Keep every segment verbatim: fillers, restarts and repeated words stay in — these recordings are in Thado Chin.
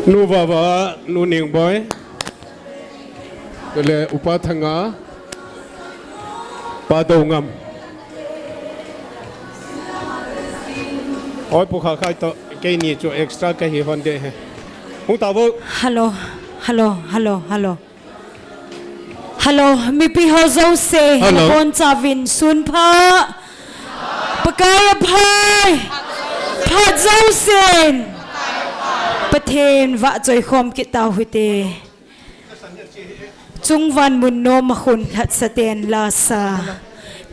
Nu Vava, Nu Ningboi. Tule Upa Thanga, Pa Doungam. Oi, pu kha khai to, keini chu extra kahi hon de he. Hung ta vo. Hello, hello, hello, hello. Hello, mipi ho jouse, hello. Nabonchauvin sun pha. Pakai aphai. Phat jousen. Pathen vahchoi khom kit tau hite. Chungvan mun nom a khun lhatsa ten lasa.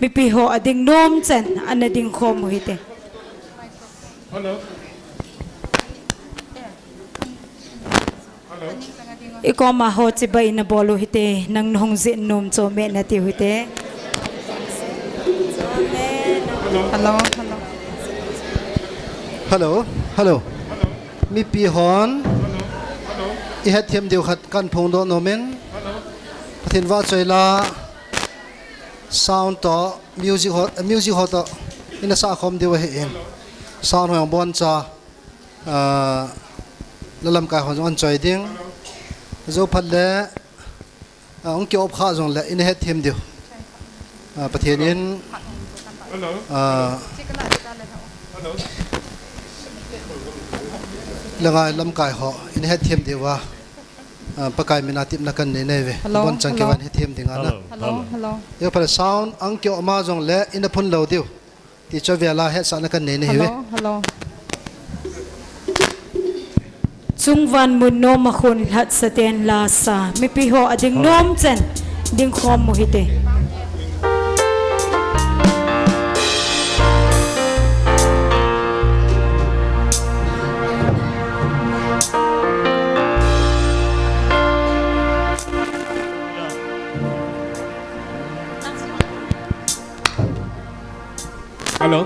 Mipi ho ading nom chan ana ding khom u hite. Hello. Hello. I koma ho chibai na bol u hite, nang nahung jih nom chu me na tiu hite. Hello, hello. Hello, hello. Mipi hon. I hetthem diu khat kan phongdoh nom in. Pathen vahchoi la sound to music ho, music ho to ina sa khom diu ahi in. Sound ho jong boncha, ah, la lamkai ho jong an choi ding. Jou phat le, ah, hung ki-off kha jong le ina hetthem diu. Ah, Pathen in, ah, la ngai lamkai ho ina hetthem diu va. Ah, Pakai mina tipna kan nei nei ve. Hello, bonchang hello. Kevan hetthem ding ana. Hello, hello. Jou phat le sound hung ki-off ma jong le ina phun lou diu. Ti chu vela hetsahna kan nei na hi ve. Hello, hello. Chungvan mun nom a khun lhatsa ten lasa. Mipi ho ading nom chan ding khom u hite. Hello.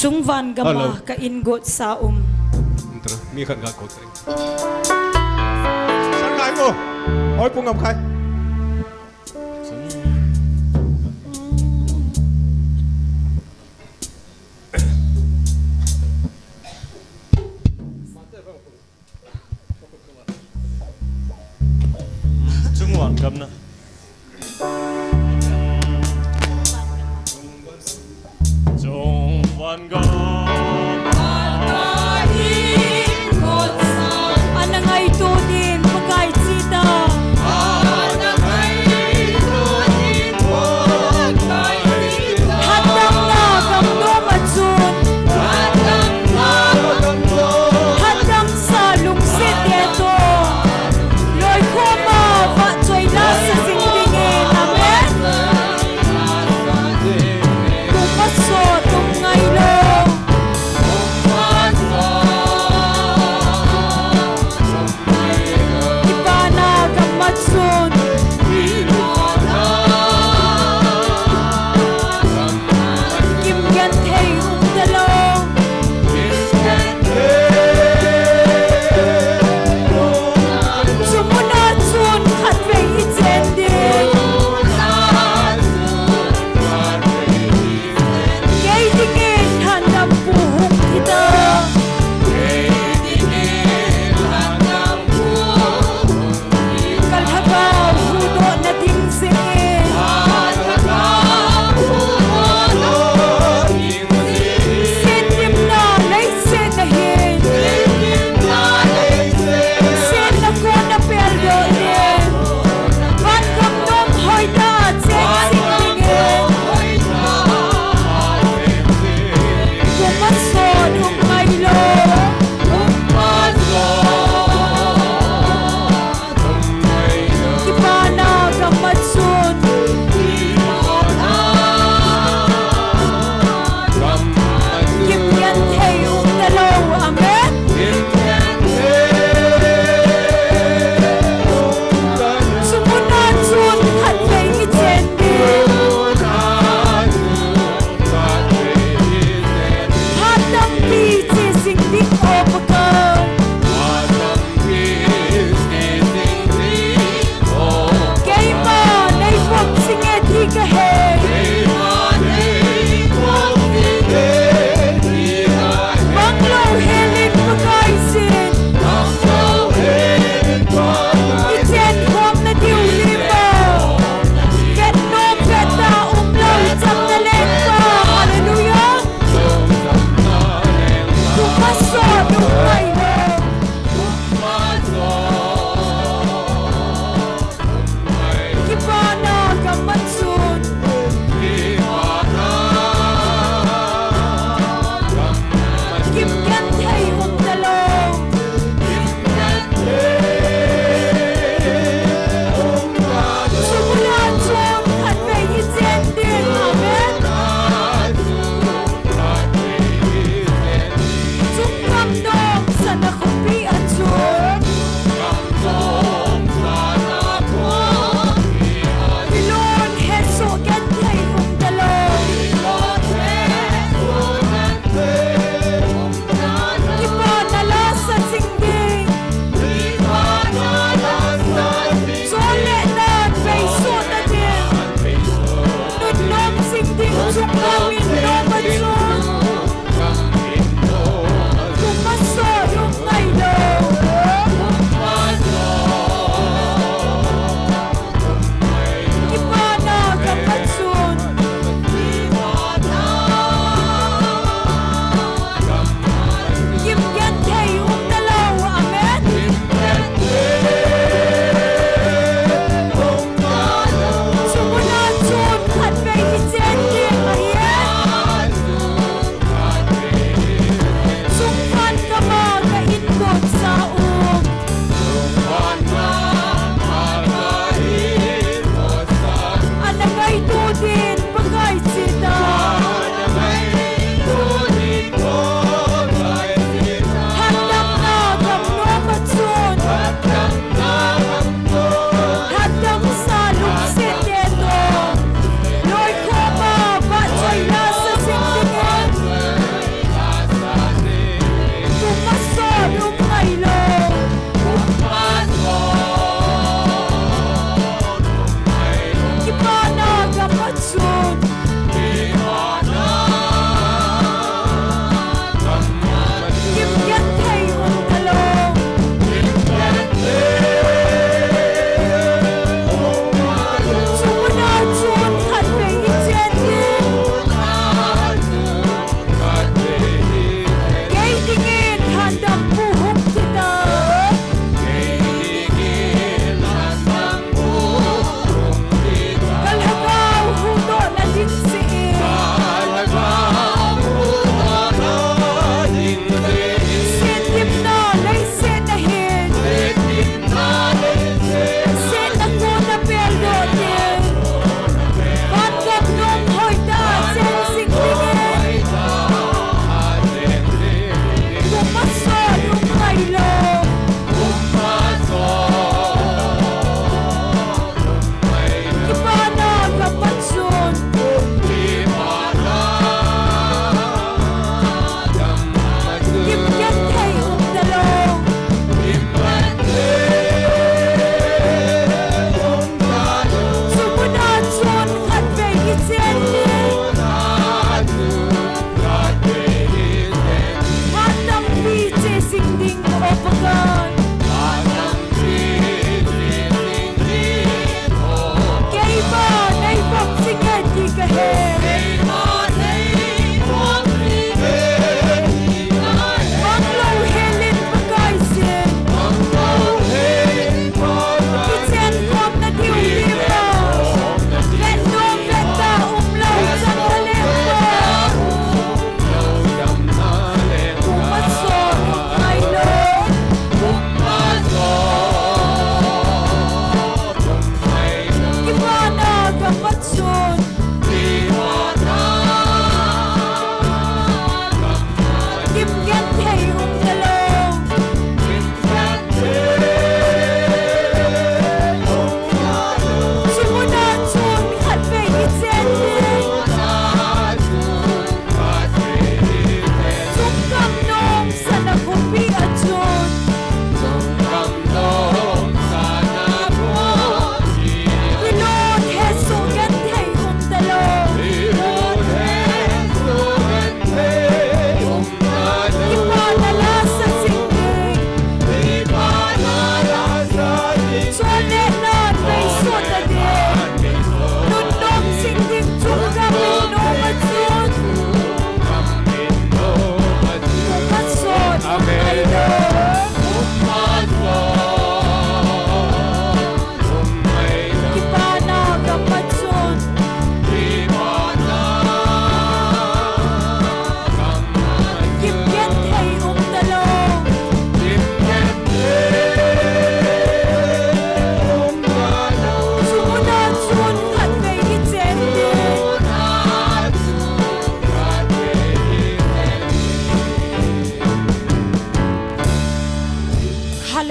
Chungvan gam a ka in got sa um. Mi khat ga ko teng. Sir Khai ko. Oi, Pu Ngam Khai. Chungvan gam na. Chungvan gam. Ana ngaito din, Pakai chita. Hatdamna gamnom a chun. Hatdamsa lungset te toh. Loikhom a vahchoi la sa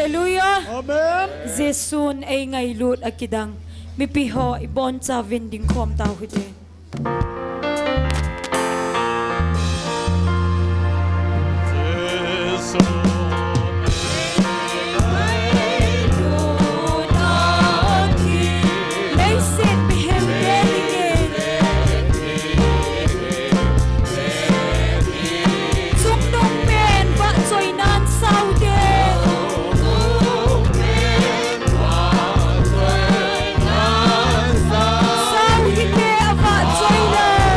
Hallelujah. Amen. Jesun eingailut akidang. Mipi ho ibonchauvin dingkhom tau hite. Leiset mihem te dingin. Chungnung pen vahchoinan saute. Sau hite, avahchoi lou.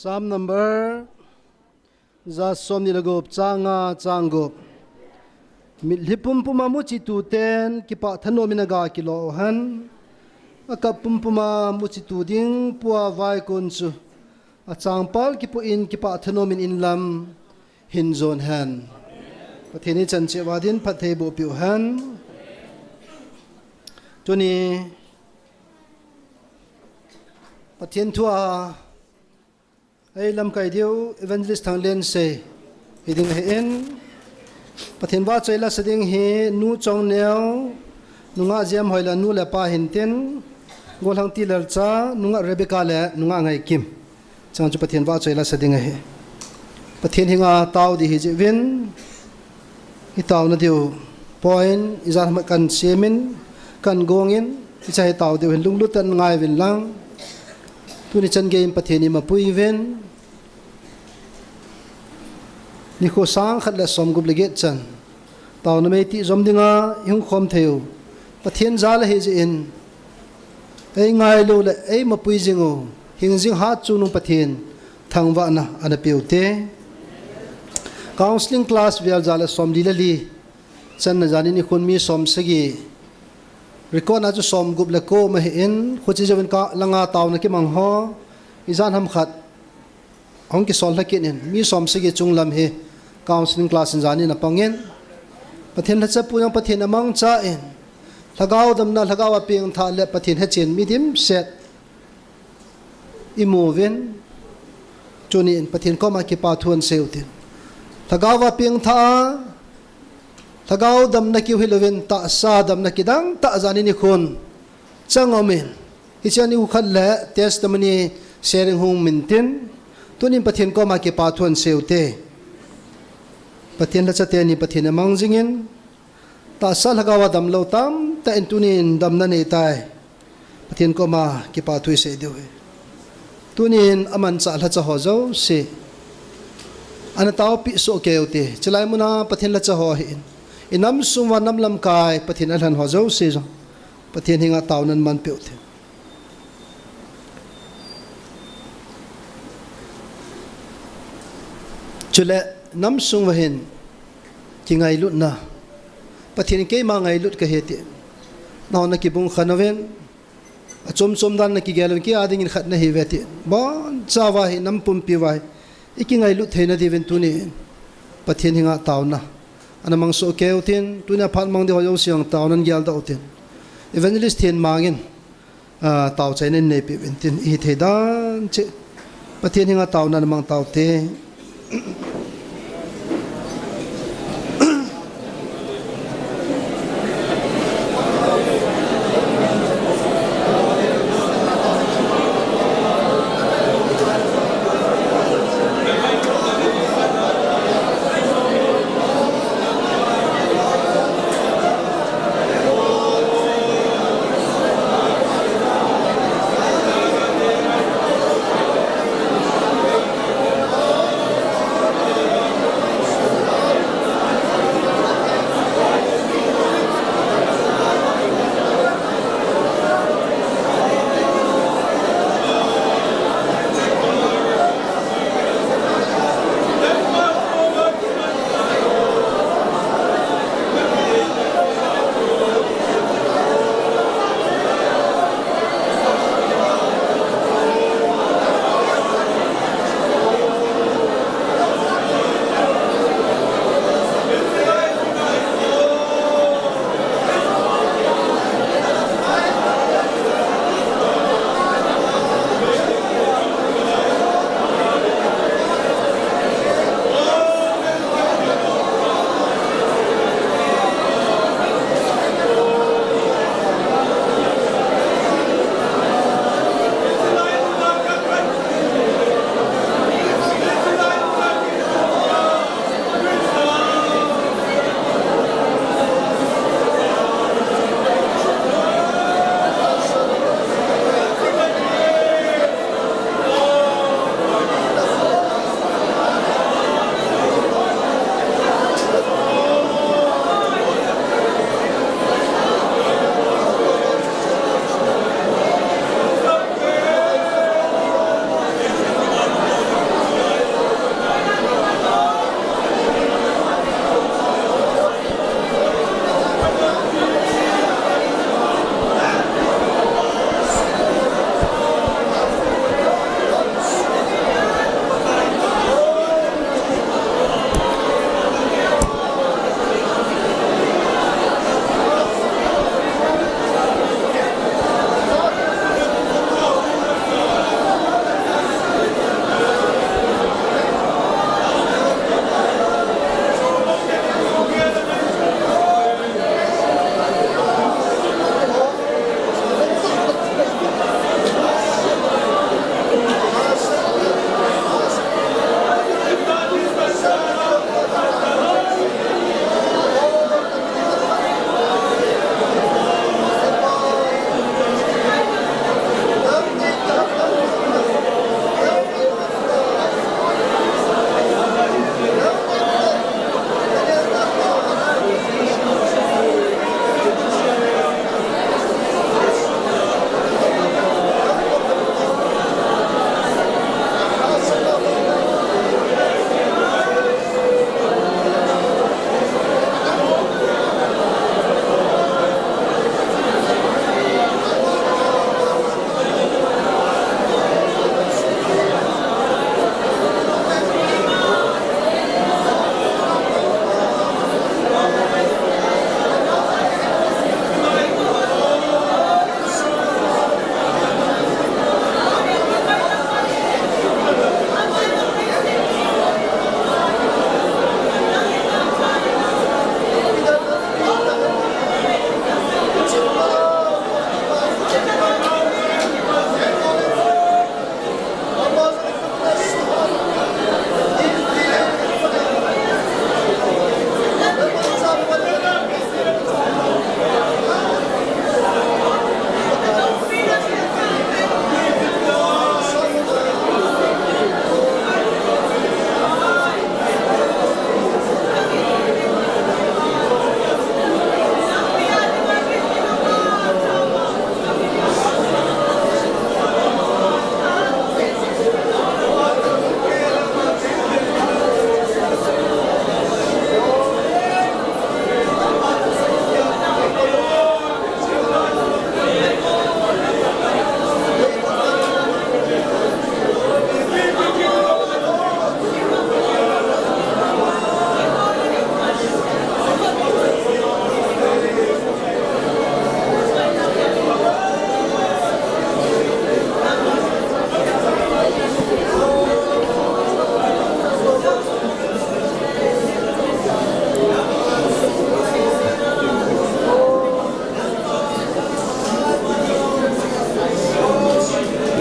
Psalm number ja somni le gup, chang nga, chang gup. Mitlhi pumpum a muchi tuten kipah thanom in aga kilo u hen. Akap pumpum a muchi tu ding pua vaikun chu achangpal kipuh in kipah thanom in inlam hin jon hen. Pathen in chan cheh uva din phatthei boh peh u hen. Tuni Pathen thu a ei lamkai diu Evangelist Thanglen sei hi ding ahin. Pathen vahchoi la sa ding hi Nu Chongneo, nungah Jemhoi le nu le pa hin tin, Golhang Tilalcha, nungah Rebecca le nungah Ngaikim. Chang chu Pathen vahchoi la sa ding ahi. Pathen henga tao ding hi jeh uvin, i taona diu point, i jan hmat kan semin, kan gongin, i cha hi tao diu hin lunglut tah in ngai uvin lang. Tuni chan gei in Pathen ima pui uvin. Nikho sang khat le som gup le get chan taona meiti jom dinga i hung khom thei u Pathen jal ahi jeh in, ei ngailu le ei mapui jing u, hing jing hat chungnung Pathen thangvahna ana peh u te. Counseling class vel ja le som li le li channa jan in i khun mi som sagi, record na chu som gup le ko ma hi in, khuchi jouvin ka langa taona kimang ho, i jan ham khat hung kisol lha kit in, mi som sagi chunglam hi counseling class in jan in apang in, Pathen lhacha pu jong Pathen amangcha in, lhagao damna, lhagao a pengthah le Pathen hechen mi dimset i mu uvin, tuni in Pathen koma kipa thu hin sei u tin. Lhagao a pengthah a, lhagao damna kiu hilouvin tahsa damna kidang tah jan in i khun chang um in, hiche a nikho khat le testimony sharing hung um in tin, tuni in Pathen koma kipa thu hin sei u te. Pathen lhacha teni Pathen amang jing in, tahsa lhagao a damlou tamtah in tuni in damna nei tai. Pathen koma kipa thu i sei diu hi. Tuni in amanchah lhacha ho jouse ana taopeh soh kei u te. Chulai muna Pathen lhacha ho hi in, i nam sung uva nam lamkai Pathen alhen ho jouse jong Pathen henga taona naman peh u te. Chule nam sung uva hin kingailutna, Pathen in keima ngailut kahi tin, nahon na kibung khen uvin, achom chom dan na kigel uvin, kei a dingin khat nahi uve tin, boncha uva hi nam pumpi uva hi i kingailut theina diuvin tuni in Pathen henga taona ana mang soh kei u tin, tuni a phat mang ding ho jouse jong taona nagel doh u tin, Evangelist Thenmang in a, taochaina in neipeh uvin tin, i hithei dan cheh Pathen henga taona namang tau te.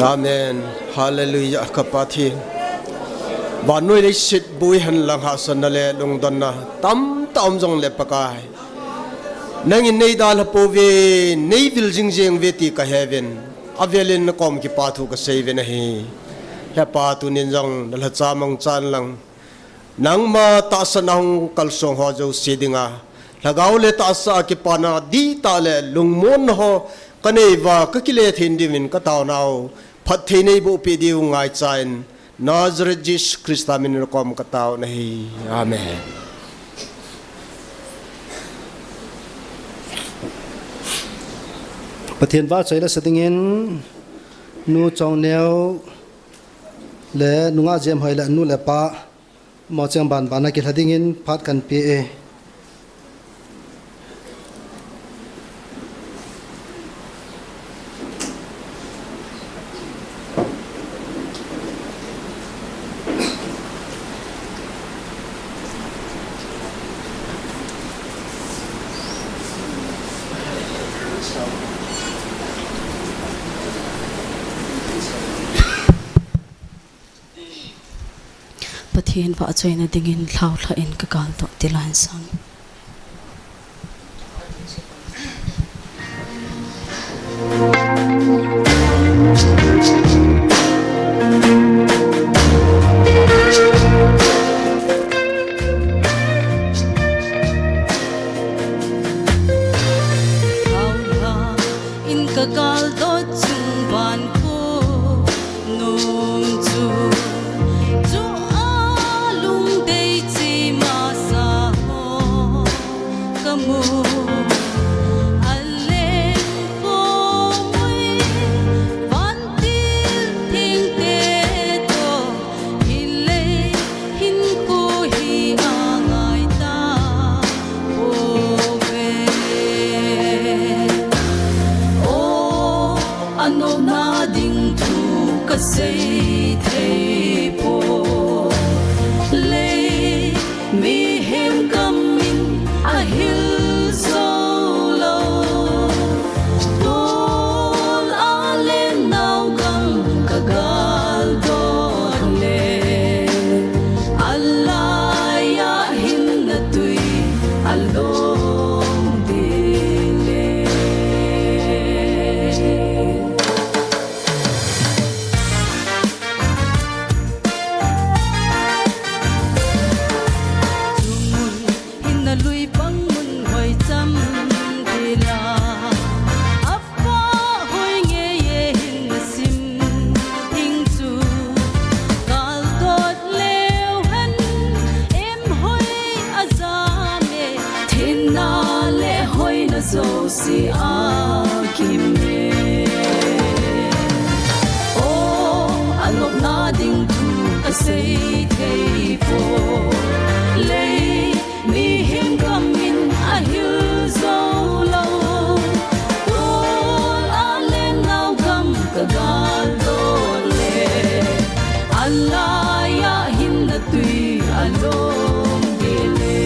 Amen. Hallelujah, ka Pathen. Vannoi leiset buihen lang hahsatna le lungdonna tamtah um jongle Pakai, nangin nei dalha pouve, nei vil jingjeng uve ti ka heuvin, avelin na kom kipathu ka seiuvin ahi. He Pa, tunin jong na lhacha mangchan lang, nangma tahsan a hung kalsong ho jouse dinga lhagao le tahsa a kipana dihtah le lungmonna ho ka nei uva, ka kile thei diuvin ka taonau phatthei nei boh peh diu ngaichan, Nazareth Jesu Christa min in na kom ka taona ahi. Amen. Pathen vahchoi la sa dingin, Nu Chongneo le Nu Ngahjemhoi le nu le pa, Mocheng banban a kilha dingin phat kan pe e. Pathen vahchoina dingin lhaolha in ka kaldoh ti lansang. Lhaolha in ka kaldoh chung van ko nung chu, chu a lungdei chi masa ho ka mu. A leng ko mui vantil thingte to, hilei hinkho hi a ngai ta pouve. O, a nopna ding thu ka sei thei poi. Lei mihem gam in a hil zo lou. Tol a leng nau gam ka gal dot le, a lai a hin na tui a lom ding le. Chungun hin na lui pang mun hoi cham ding la, a pha hoi ngei e hin na sim ding chu. Gal dot leu hen, em hoi a jam e, thenna le hoina jouse a kim e. O, a nopna ding thu ka sei thei poi. Lei mihem gam in a hil zo lou. Tol a leng nau gam ka gal dot le, a lai a hin na tui a lom ding le.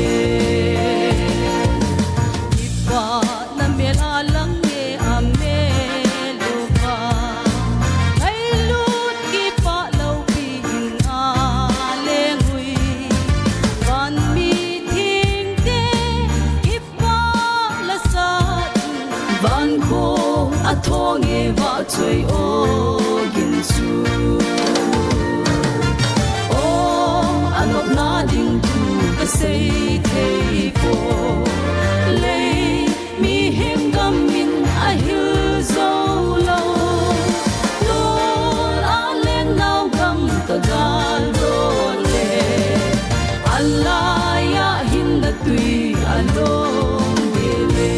Kipah na mel a lang e a mel uva, ngailut kipah loupi in a leng ui. Van mi thingte kipah la sa, van kho a thong e vahchoi o gin chu. O, a nopna ding thu ka sei thei poi. Lei mihem gam in a hil zo lou. Tol a leng nau gam ka gal dot le, a lai a hin na tui a lom ding le.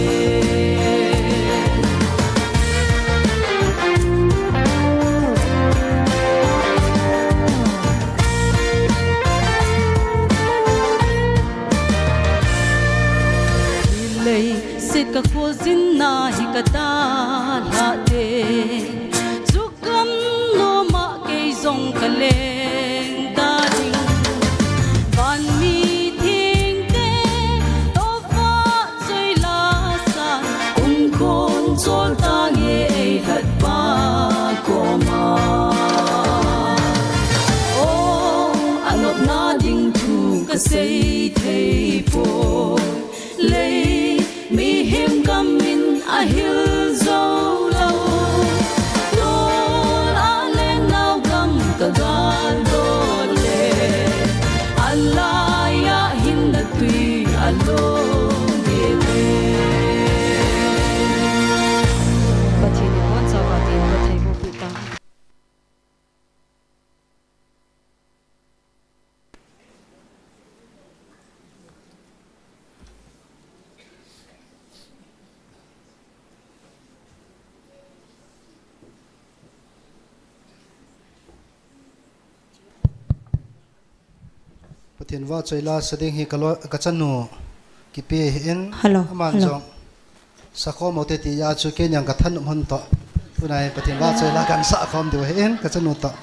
Hilei set ka kho jin na hi ka dalha te, chu gam nom a kei jong ka leng ta ding. Van mi thingte to vahchoi la sa, um khon chol tange ei lhat pa koma. Sei thei poi, lei mihem gam in ahil zo lou. Tol a le nao gam ka gal dol le, a lai a hin na tui a lo de le. Pathen in abonchauva tin ka thei bu pi ta. Pathen vahchoi la sa ding hi ka lo, ka chanu kipe ahin. Hello, aman hello. Jong sakhom u te ti a chu kei niang ka thanop hon toh. Tunai Pathen vahchoi la kan sakhom diu ahin ka chanu toh.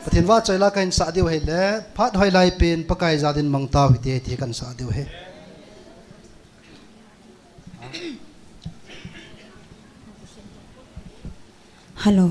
Pathen vahchoi la kan sa diu ahile, phat hoilai pen Pakai jal in mang tau hite ti kan sa diu ahi. Hello.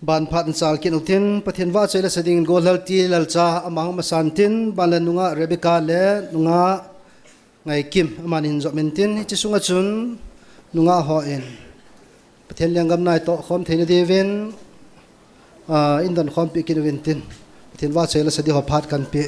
Ban phat in chal kit utin, Pathen vahchoi le sa dingin Golhal T Lalcha ama hung masan tin, ban le nungah Rebecca le nungah Ngaikim amani hin jop intin, hiche sunga chun nungah hon Pathen lenggam nai toh khom theina diuvin, ah, in don khompi kit uvin tin, Pathen vahchoi le sa ding ho phat kan pe.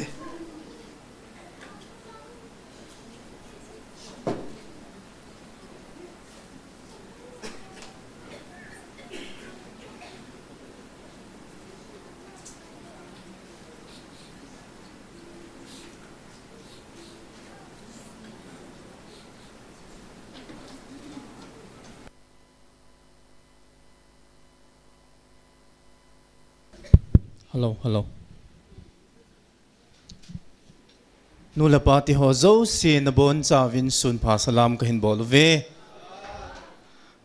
Hello, hello. Nu le pa ti ho jouse nabonchauvin sunpha salam kahin bol uve.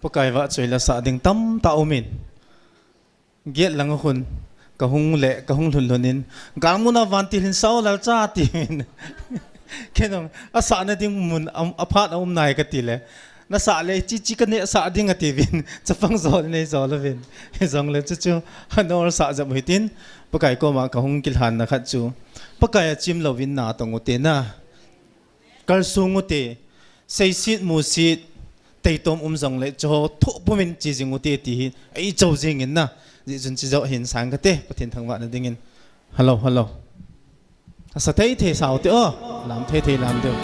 Pakai vahchoi le sa ding tamtah aumin. Gate langa hin kahung le, kahung lhun lhun in, "Galmuna vantil hin sao Lalcha," atiuvin. Kei jong, "Asahna ding mun, am, aphat aum nai," kati le, "Nasah le, hiche, hiche kaneh sah ding," atiuvin. Chapang jol nei jol uvin. Hijongle chuchu, hanol sah jep u hitin, Pakai koma kahung kilhanna khat chu, Pakai a chim louvin natong ute na. Kalsong ute, seiset muset, teitom um jongle, chuho thoh pumin che jing ute ti hi, eichou jingin na, hijeh chun che joh hin sang kate, Pathen thangvahna dingin. Hello, hello. Asa thei thei sao te o, lam thei thei lam te o.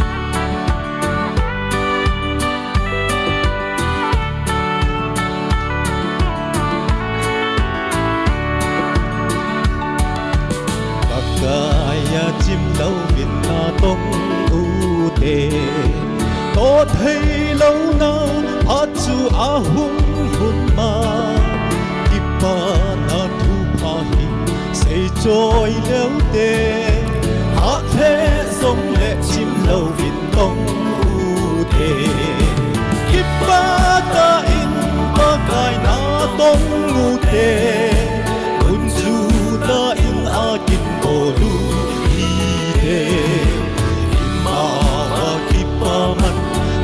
Pakai a chim louvin natong ute, toh thei louna phat chu ahung lhun ma, kipana thupha hi seichoi leu te, hathe jongle chim louvin tong ute. Kipah tah in Pakai natong ute, gunchu tah in akinbol u hite. Ima a kipaman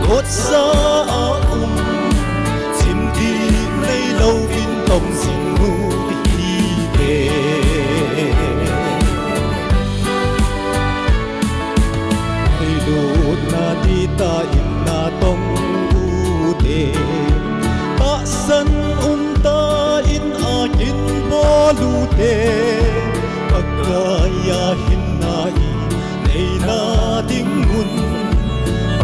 kotsa a um, chimtih nei louvin tong jing u hite. Ngailutna dihtah in natong ute, tahsan umtah in akinbol ute, Pakai a hinna i neina ding un,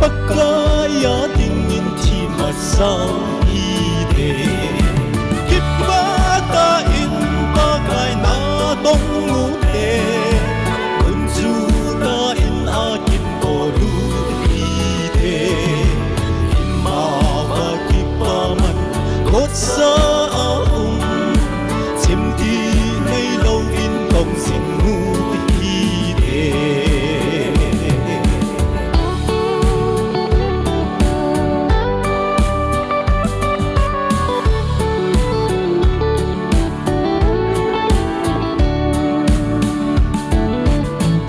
Pakai a dingin thi masa u hite. Kipah tah in Pakai natong ute, gunchu tah in akinbol u hite. Ima a kipaman kotsa a um, chimtih nei louvin tong jing u hite.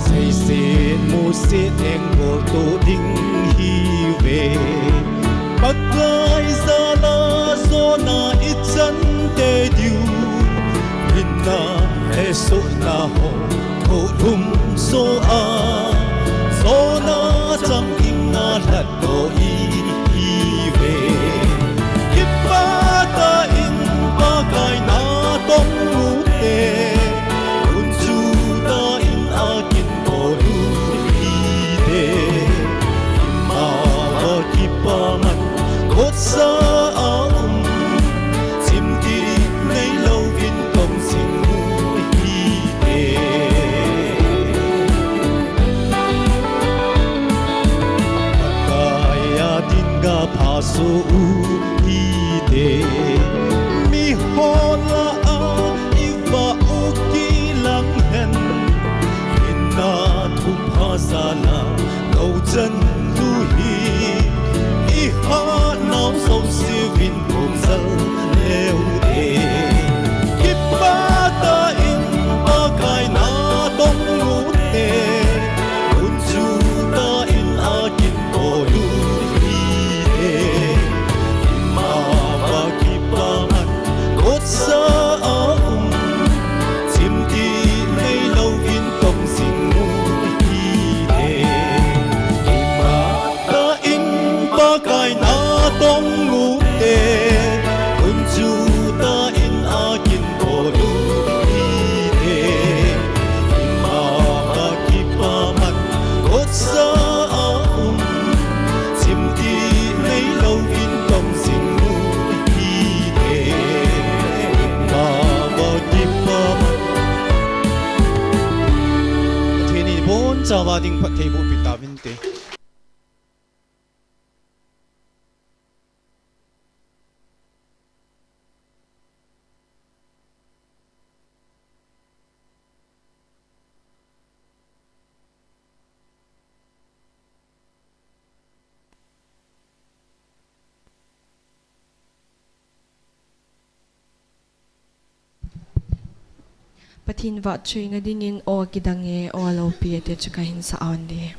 Seiset muset engbol to ding hiuve. Pakai jal a jona ichan tei diu, hinna le sohna ho thohlhum jo a, jona chang in alhat to ihiuve. Kipah tah in Pakai natong ute, gunchu tah in akinbol u hite. Ima a kipaman kotsa a um, chimtih nei louvin tong jing u hite. Pakai a dinga phaso u hite. Miho lah a ivah u kilang hen, hinna thupha jal a gou chan u hi, ihat nau jouse vin pung jal leu te. Kipah tah in Pakai natong ute, gunchu tah in a Tong u te, kun chu ta in a kin bol u hi te. Ima ma kipa man, kotsa a um. Chim ti nei lo in tong sing u hi te. Ima ma kipa man. Pathen in ibon chauva ding phattheiboh peh tauvin te. Pathen vahchoina dingin aw kidang e, aw loupi e ti chu kahin sa awn ding.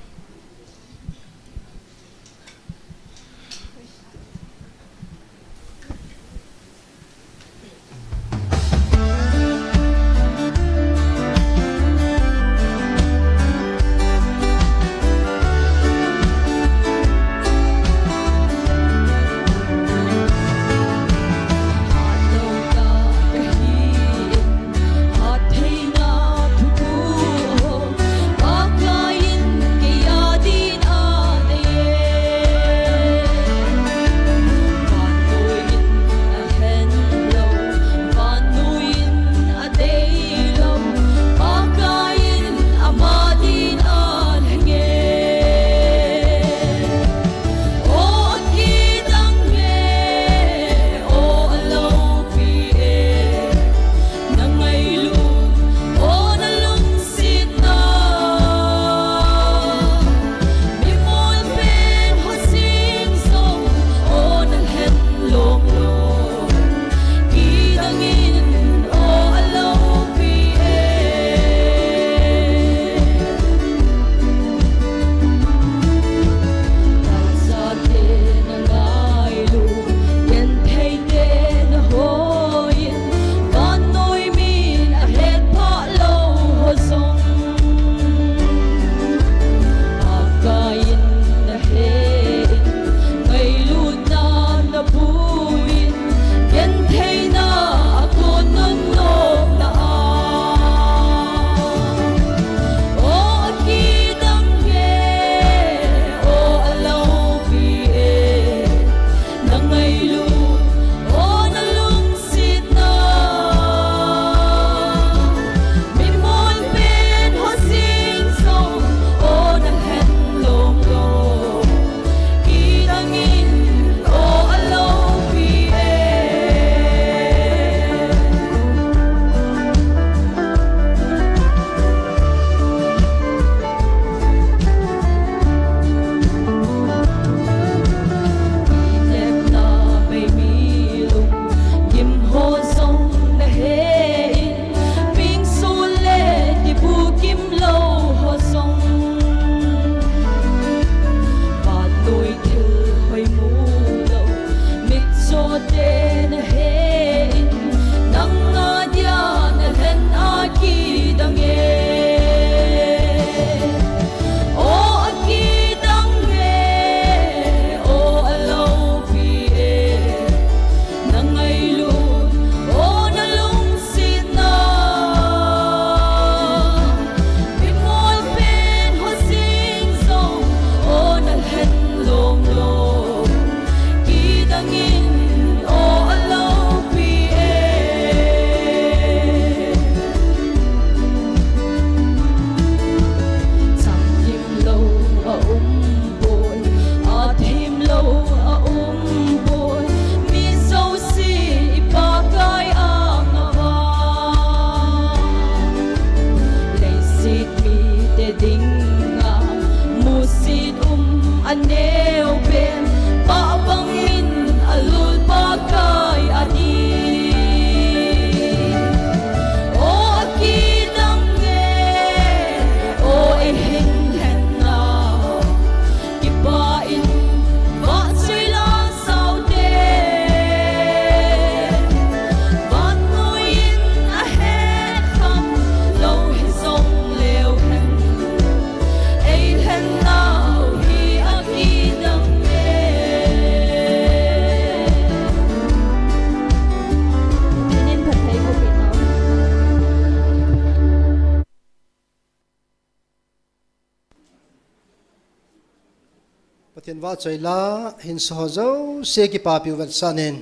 Pathen vahchoi la, hinsa ho jouse kipapi u vetsahnan,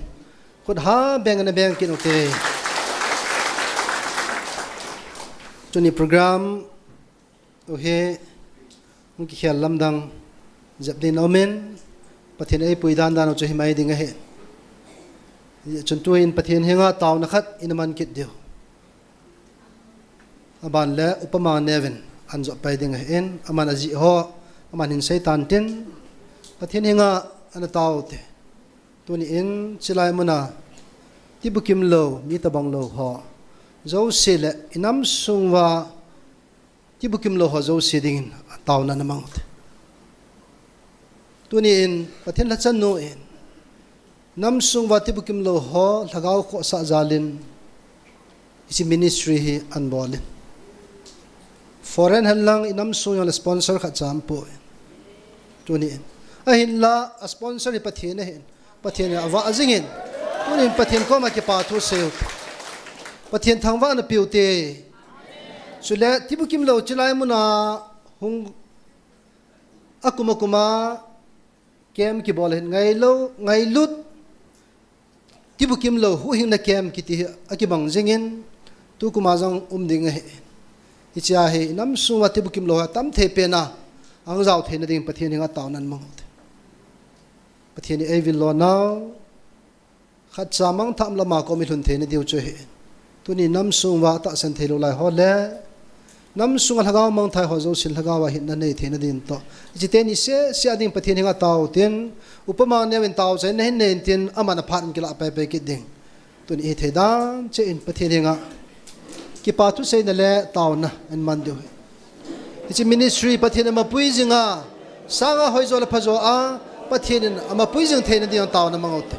khut ha beng ana beng kit ute. Tuni program u hi hung kikhel lamdang jep ding aumin, Pathen eipui dandan u chu himai ding ahi. Chun tuin Pathen henga taona khat ina man kit diu. Aban le upama neuvin anjot pai ding ahin, aman ajih ho aman hin seitan tin, Pathen henga ana tao ute. Tuni in chilai muna tibukim lou, mi tobang lou ho jouse le inam sung uva tibukim lou ho jouse dingin taona ana mang ute. Tuni in Pathen lhachannu in nam sung uva tibukim lou ho lhagao khohsah jalin hiche ministry hi ana bolin, foreign henlang inam sung jongle sponsor khatcha aumpoi. Tuni in ahinla a sponsor hi Pathen ahin, Pathen in avah jingin, tuni in Pathen koma kipa thu seiu, Pathen thangvahna peuvin te. Chule tibukim lou chilai muna hung akum akuma camp kibol ahin, ngailut tibukim lou huhhingna camp kiti hi akibang jingin, tukuma jong um ding ahi. Hichea hi inam sung uva tibukim lou ho atam thei pena ahung jao theina dingin Pathen henga taona ana mang ute. Pathen in eivil lonau khatcha mangthah lama kom ilhun theina diu chu ahi. Tuni nam sung uva tahsan thei lou lai ho le nam sunga lhagao mangthai ho jousen lhagao a hinna nei theina din toh, hiche teni sese a ding Pathen henga tao utin, upama neuvin taochaina hin nei intin, aman aphat in kilah paipai kit ding. Tuni hithei dan cheh in Pathen henga kipa thuseina le taona ana man diu ahi. Hiche ministry Pathen in amapui jinga, sanga hoijo le phajo a Pathen in amapui jing theina dinga taona mang ute.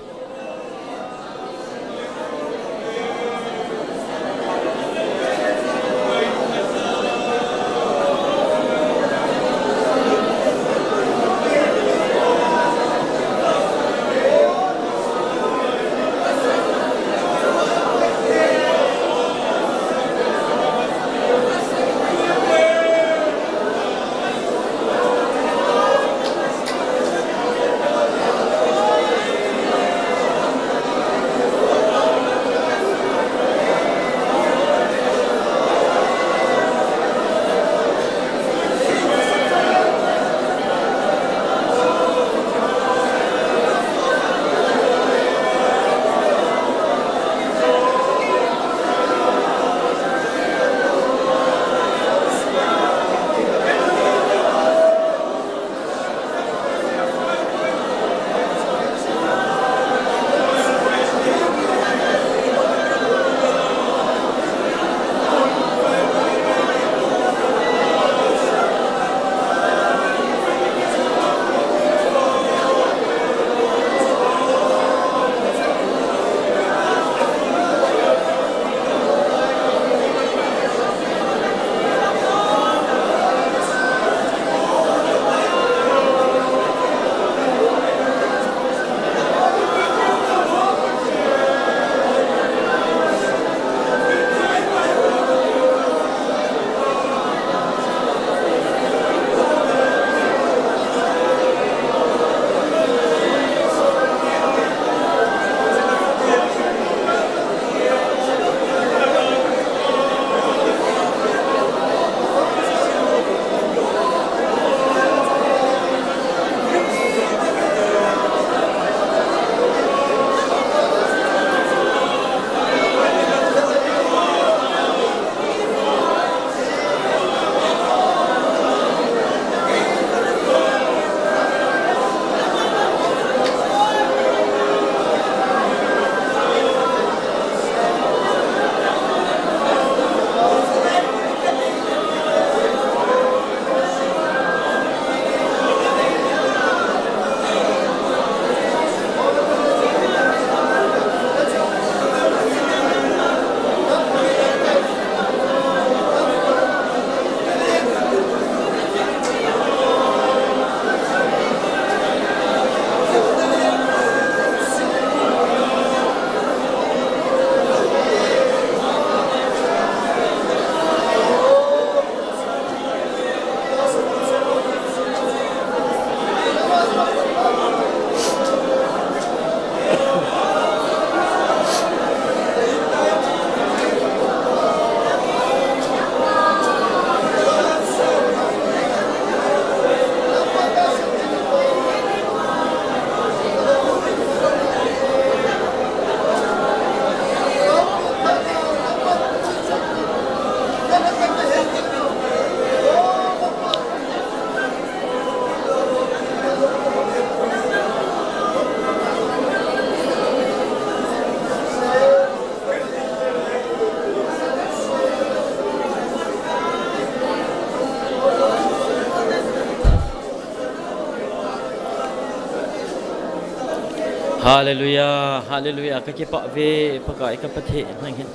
Hallelujah, hallelujah. Ka kipah ve, Pakai ka Pathen nangin.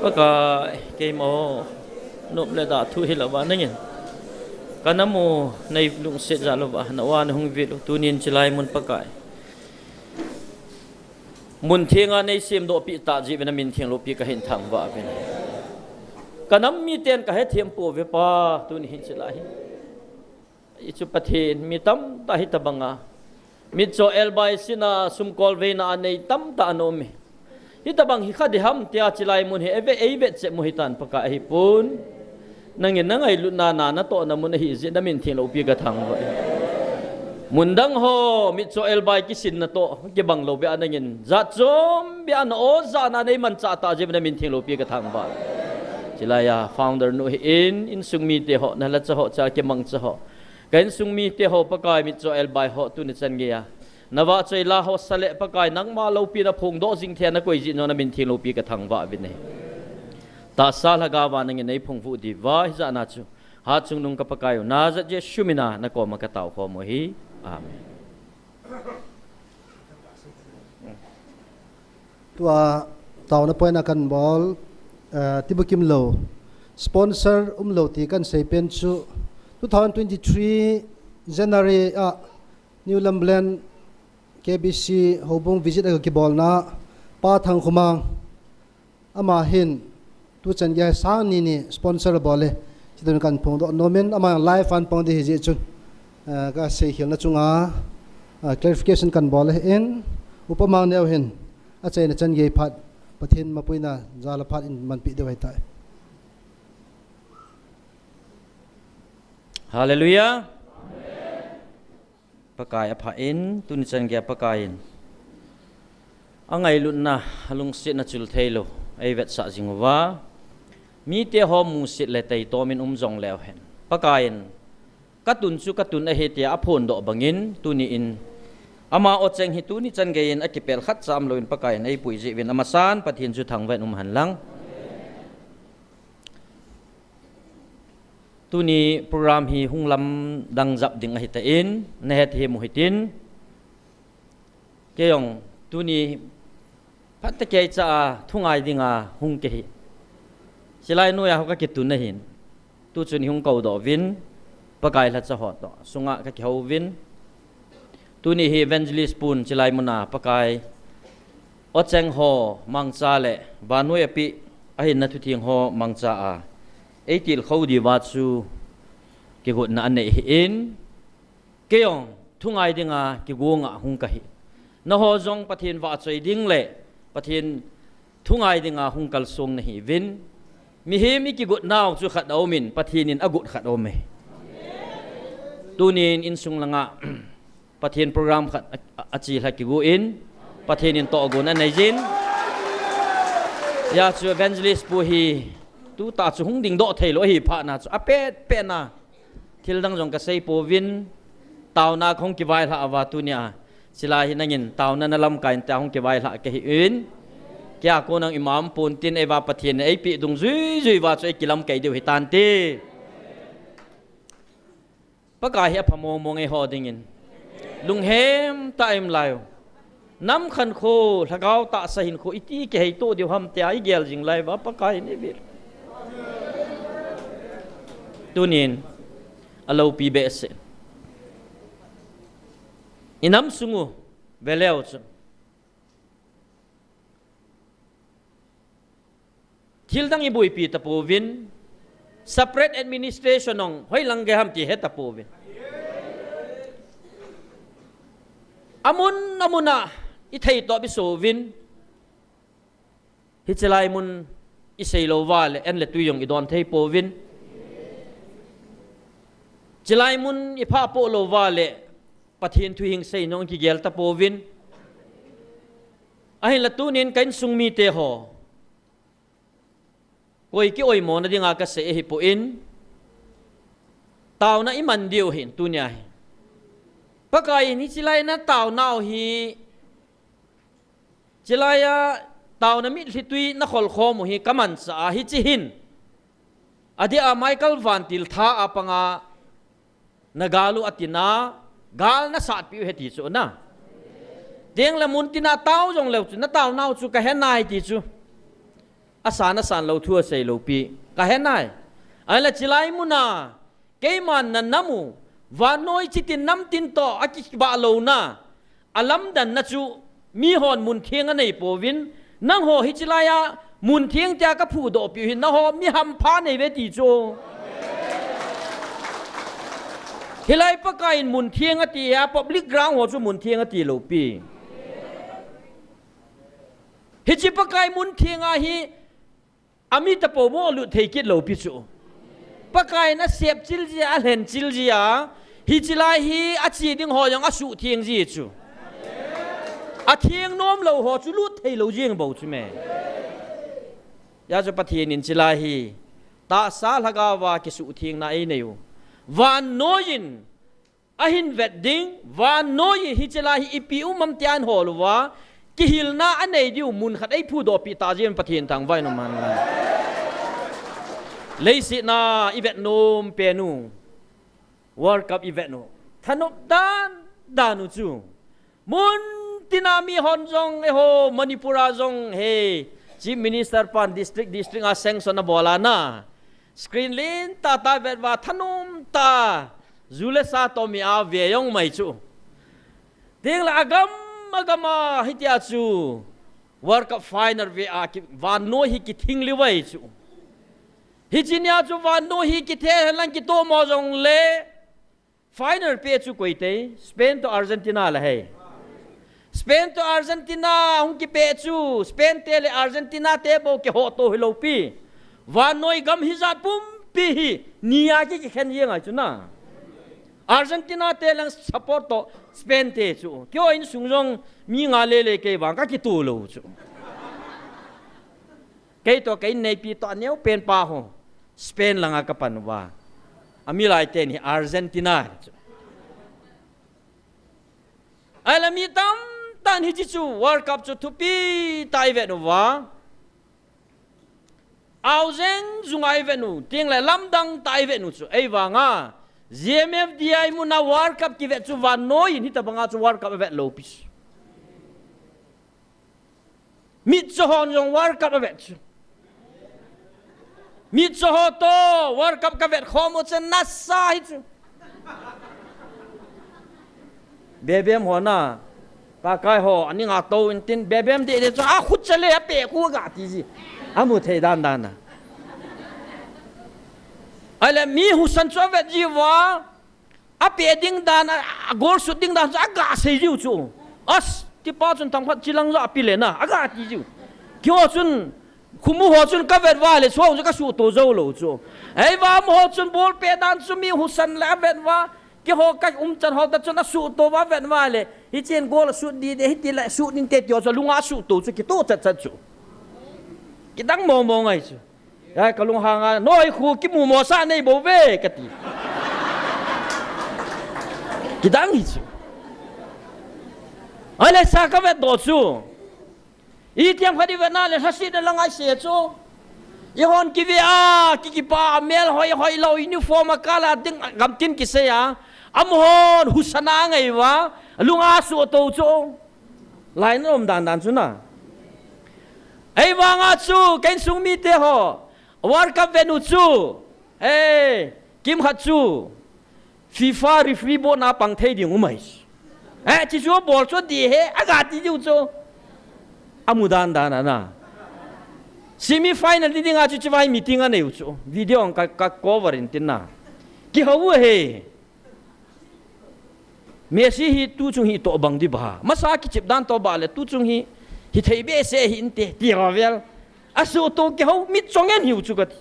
Pakai, keima nop le da thu hilou va nangin. Ka nam u nei lungset jal uva, na van hung vil u, tunin chilai mun Pakai. Mun thenga nei semdoh pi ta jeh uvin na min theng loupi ka hin thangvah uvin. Ka nam miten ka hethem pouve Pa, tuni hin chilai hin. Hichu Pathen, mi tamtah hitabanga mitcho elbai sina sumkol veina a nei tamtah ana um e. Hitabang hi kha diham tia chilai mun hi eivet, eivet cheh mu hitan Pakai ahipon. Nangin na ngailutna na, na tohna mun ahi jeh in na min theng loupi ka thangvah e. Mun dang ho, mitcho elbai kisinna toh, kibang lou beh a nangin. Jat chom beh a na o jana nei manchah ta jeh uvin na min theng loupi ka thangvah e. Chilai a, founder nu hi in, insung mite ho, na lacha ho, cha kimangcha ho. Ka insung mite ho Pakai mitcho elbai ho tuni chan geiya. Na vahchoi la ho sa le Pakai nangma loupina phongdoh jing thei a na koi jeh in jong na min theng loupi ka thangvah uvin ahi. Tahsa lhagao va nangin nei phongvuh diuva hijat na chu. Hatchungnung ka Pakai u Nazareth Jesu mina na koma ka tao khom u ahi. Amen. Tua taona point a kan bol, eh, tibukim lou. Sponsor umlou ti kan sei pen chu two thousand twenty-three January a New Lambulane K B C houbung visit a kibolna Pa Thangkhomang ama hin tuchan gei sang ni ni sponsor abol e. Chutah kan phongdoh nom in ama live a pang ding ahi jeh chun, eh, ka seikhelna chunga, eh, clarification kan bol ahin, Upa Mangneo hin achaina chan gei phat Pathen mapuina jal a phat in manpi diu ahitai. Hallelujah. Pakai apha in, tuni chan geiya Pakai in angailutna, alungsetna chul theilou eivetsah jing uva, mite ho musit le taitom in um jong leu hen, Pakai in ka tun chu ka tun ahi tia aphondoh bangin, tuni in ama ocheng hi tuni chan gei in akipel khatcha umlou in Pakai in eipui jeh uvin amasan Pathen chu thangvah in um hen lang. Tuni program hi hung lamdang jap ding ahitan, na hethem u hitin. Kei jong tuni phat tah kei cha a thungai dinga hung kahi. Chilai noiya ho ka kitun ahin. Tuchun hung koudoh uvin, Pakai lhacha ho toh sunga ka kihou uvin. Tuni hi Evangelist pun chilai muna Pakai ocheng ho mangcha le vannoi a pi ahinna thutheng ho mangcha a eitilkhou diuva chu kigotna anei ahin, kei jong thungai dinga kigonga hung kahi. Nangho jong Pathen vahchoi ding le Pathen thungai dinga hung kalsong nahiuvin. Mihem i kigotnau chu khat aum in, Pathen in agot khat aum e. Tunin insung langa Pathen program khat a, a, achelha kigon, Pathen in tohgon anei jin. Hijeh chun Evangelist pu hi tutah chu hung dingdoh theilou ahi phat na chu apet pet na thildang jong kasei pouvin, taona kahung kivailhah uva tunia. Chilai hi nangin taona na lamkai inte, hung kivailhah kahi in. Kei a kon nang ima um ponte, eiva Pathen in eipeh dungjui jui uva chu eikilamkai diu hitante. Pakai hi apha mong mong eiho dingin. Lunghem tah a i um lai u. Nam khankho, lhagao tahsa hinkho, iti kiheitoh diu ham tia i gel jing lai uva Pakai in eivil. Tunin, aloupi behseh. I nam sung u, veleu chun. Thildang i boipi tapouvin, separate administration ong hoilang gei ham ti hetapouvin. Amun, amun a i theitop i souvin, hiche lai mun i seilou uva le, an le tui jong i don thei pouvin. Chilai mun i phah poh lou uva le, Pathen thu hing sei nong kigel tapouvin. Ahinla tunin ka insung mite ho. Koi ki oimo na dinga kasei ahipoi. Taona i man diu hin tunia hi. Pakai in hiche lai na taonau hi. Chilai a taona mitlhi tui na khol khom u hi ka manchah a hiche hin. Adeh a Michael vantil tha a panga na gal u atina, gal na satpi u ahi ti chu na. Tengle muntina tao jongleu chu, nataonau chu kahenai ti chu. Asan asan lou thu asei lou pi. Kahenai. Ahinla chilai muna, keiman nanam u, vannoi chitin namtin toh akibah louna, alamdanna chu, mihon muntheng anei pouvin, nangho hichilaiya, muntheng tia kaphudohpiu hi, nangho mihampha neive ti chu. Hilai Pakaiyin muntheng ati a, public ground ho chu muntheng ati lou pi. Hiche Pakai muntheng ahi, ami tapou mo lut thei kit lou pi chu. Pakaiyin asep chil jia, alhen chil jia, hichilai hi ache ding ho jong asuhtheng ji chu. Atheng nomlou ho chu lut thei lou jeng bou chu me. Hijeh chun Pathen in chilai hi, tahsa lhagaova kisuhthengna einei u. Vannoiyin, ahin vet ding, vannoi hichilai hi ipi um am tia ahin hol uva, kihilna anei diu mun khat eiphudohpi tah jeh in Pathen thangvah in um hen lang. Leiset a ivet nom pen u, World Cup ivet u, thanop dan dan u chu. Muntina mihon jong, eiho, Manipur a jong, he, Chief Minister pan district, district a sanction abol a na. Screen lentah tah a vet uva thanom tah a, ju le sa toh mi ave jong mai chu. Tengle agam agam a hitia chu World Cup final ve a ki, vannoi hi kithing liu vai chu. Hiche nia chu vannoi hi kithe henlang kitomo jongle, final peh chu koi tei, Spain toh Argentina la hei. Spain toh Argentina hung kipeh chu, Spain te le Argentina te bou kihoto hilou pi. Vannoi gam hijat pumpi hi, nia ki, kikhen jeng ahi chu na. Argentina te lang support toh Spain te chu. Keiho insung jong mi nga lele kei vang kakitoh lou chu. Kei toh kei inneipi toh aneo pen pa ho, Spain langa kapan uva. Ami lai teni Argentina chu. Ahinla mi tamtah in hiche chu World Cup chu thupi tah a ivet uva. Aojeng jung a ivet u, tengle lamdang tah a ivet u chu. Ahivanga, G M F D I muna World Cup kivet chu vannoiyin hitabanga chu World Cup avet lou pi chu. Mitcho hon jong World Cup avet chu. Mitcho ho toh World Cup kavet khom u chu nasa hi chu. Bebem ho na, Pakai ho, aning a tou intin, bebem deh deh chu, akhut chale apeh khu aga ti ji. Amu thei dan dan a. Ahile mi husan chu avet ji uva, apeh ding dan, a, a goal shoot ding dan chu aga sei jiu chu. As, tipa chun thangphat chilang jo api le na, aga ti jiu. Keiho chun, khumu ho chun kavet uva le, chuho chu kasuhto jou lou chu. Ahivang amaho chun ball peh dan chu mi husan le avet uva, keiho ka umchan ho ta chun asuhto uva avet uva le, hichen goal ashoot ding ding, hiti le shoot ding te ti ho chu lunga asuhto chu kitoh chat chat chu. Kidang mong mong ahi chu. Ai, kalunghang a, noi khu kimu mosah nei bou ve, kati. Kidang hi chu. Ahile sa kavet doh chu. Itiham khat ivet na le lhasetna langa ise chu. Ihon kive a, ki kipa a, mel hoi hoi lou, uniform a kala ding, gamtin kisei a. Amahon husan a ngai uva, lunga asuhto chu. Lai na um dan dan chu na. Ahivanga chu, ka insung mite ho, World Cup vet u chu, eh, kimkhat chu, FIFA referee board na pang thei ding um ahi. Eh, chi chu bol chu di he, aga ti diu chu. Amu dan dan a na. Semi final ni dinga chu chivai meeting anei u chu. Video ka, ka cover intin na. Kihou u he. Messi hi tuchung hi toh bang di ba. Masa kichep dan toh ba le tuchung hi, hithei behseh hi inte, ti ho vel. Asuhto kihou, mitcho ngen hiu chu kati.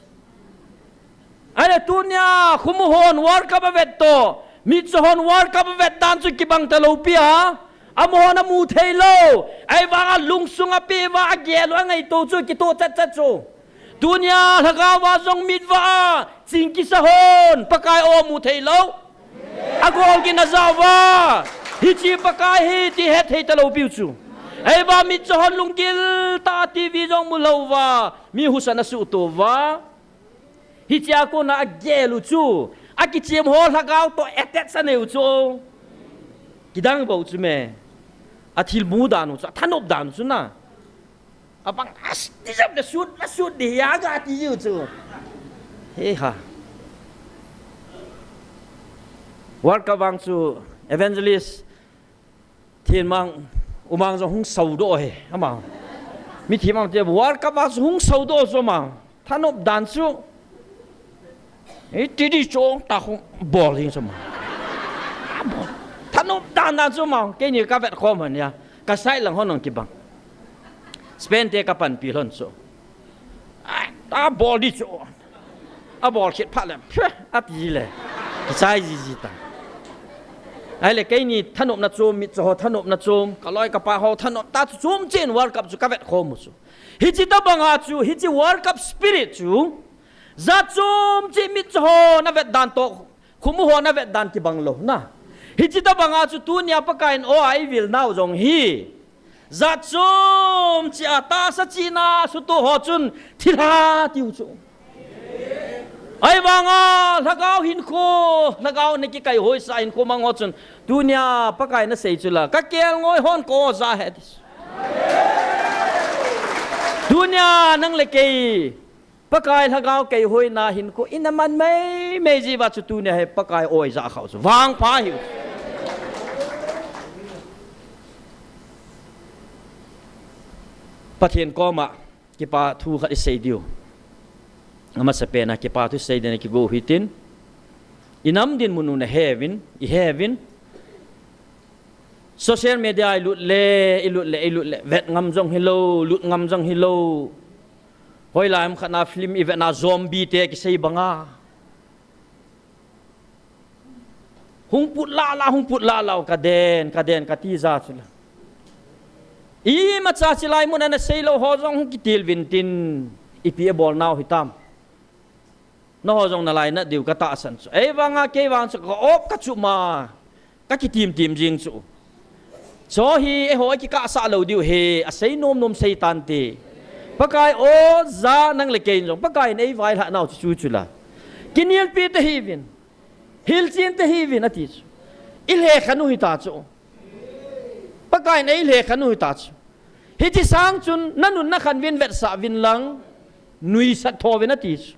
Ahile tunia, khumu hon World Cup avet toh, mitcho hon World Cup avet dan chu kibang talou pi a. Amahon amu thei lou. Ahivanga lungsung a peh uva, agel u angaito chu, kitoh chat chat chu. Tunia lhagao a jong mit vah a, ching kisa hon, Pakai o mu thei lou. Agol gin aja uva. Hiche Pakai hi ti het thei talou piu chu. Ahivang mitcho hon lunggil tah a T V jong mu lou uva. Mi husan asuhto uva. Hichea kona agel u chu. Akichem ho lhagao toh attach anei u chu. Kidang bou chu me. Athil mu dan u chu, athanop dan u chu na. Abang, "As, tijap le sut, la sut di ya ga ti u chu." He ha. World Cup vang chu evangelist Thinmang, Umang jong hung saudoh he, ama. Mi Thinmang te World Cup vang chu hung saudoh chu ama. Thanop dan chu. Ei, tidi chong ta hung bol hing chu ama. Thanop dan dan chu ama. Keini ka vet khom han ya. Ka sai lang hon ong kibang. Spain te ka panpi lhon chu. Ai, ta bol di chu. Abol khit phat le, "Phe," ati le. Kichai jiji ta. Ahile keini thanopna chom, mitcho ho thanopna chom, ka loi ka pai ho thanop ta chu chom chen World Cup chu ka vet khom u chu. Hiche tabang a chu, hiche World Cup spirit chu, jat chom cheh mitcho ho na vet dan toh, khomu ho na vet dan kibang lou na. Hiche tabang a chu tunia Pakai in o a eivil nau jong hi. Jat chom cheh a tahsa chihna sutoh ho chun thilha tiu chu. Ahivanga lhagao hinkho, lhagao na kikaihoisa hinkho mang ho chun, tunia Pakai na sei chu la, ka kelngoi hon ko ja he ti. Tunia nang le kei Pakai lhagao keihoina hinkho ina man maimai jiuva chu tunia hi Pakai oi ja khau chu vangpha hiu. Pathen koma kipa thu khat isei diu. Amasapen a kipa thu sei ding a kigo hitin. Inam dinmun u na he uvin, i he uvin. Social media ilut le, ilut le, ilut le, vet ngam jong hilou, lut ngam jong hilou. Hoilai ham khat na film i vet na zombie te kisei banga. Hung put lala, hung put lala, ka den, ka den, ka ti ja chu la. Imacha chilai mun a na seilou ho jong hung kitil uvin tin, ipi abol nau hitam. Nangho jong na lainat diu ka tahsan chu. Eivanga kei vang chu ka op ka chu ma. Ka kitim tim jing chu. Chu hi eiho a kikahsah lou diu hi, asei nom nom sei tante. Pakai o ja nang le kei in jong, Pakai in eivailhah nau chu chu chu la. Kinelpi ta hiuvin. Hilchen ta hiuvin ati chu. I lhekhen u hita chu. Pakai in eilhekhen u hita chu. Hiche sang chun na nun na khan uvin vetsah uvin lang, nuisat tho uvin ati chu.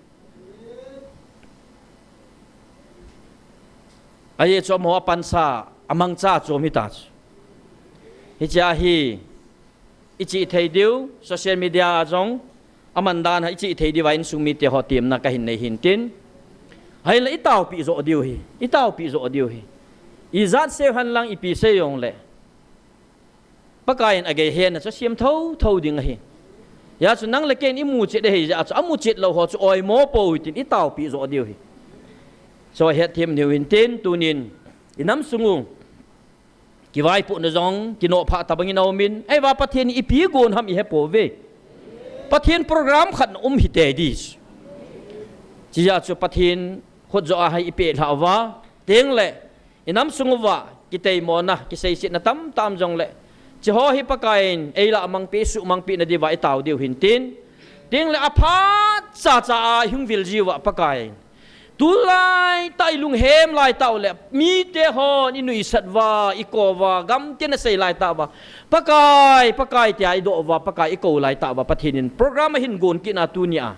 Ajeh chu amaho a pansa, amangcha chu um hita chu. Hiche a hi, i chih thei diu, social media a jong, aman dan a i chih thei diu a insung mite ho temna ka hin nei hin tin. Ahinla i taopi jo diu hi, i taopi jo diu hi. Ijat sei hen lang ipi sei jong le. Pakai in agei henna chu siam thotho ding ahi. Hijeh chun nang le kei in i muchet ahi jeh chun, amuchet lou ho chu oimo pou hitin i taopi jo diu hi. Chu hethem diu hin tin tunin i nam sung u kivaipohna jong kinoh phah tabang in aum in, ahivang Pathen in ipi gon ham i he pouve. Pathen program khat na um hite di. Hijeh chun Pathen khut jo a hai i peh lhah uva, teng le I nam sung uva kiteimona, kiseisetna tamtah um jongle, hiche ho hi Pakaiyin eilah mangpeh, suhmangpeh na diuva i tao diu hin tin. Tin le aphat chacha a i hung vil jiuva Pakaiyin, tulai tah i lunghem lai tah u le, mite hon i nuisat uva, i kou uva, gamtin a sei lai tah uva, Pakai, Pakai tia i doh uva, Pakai i kou lai tah uva, Pathen in program ahin gon kit na tunia,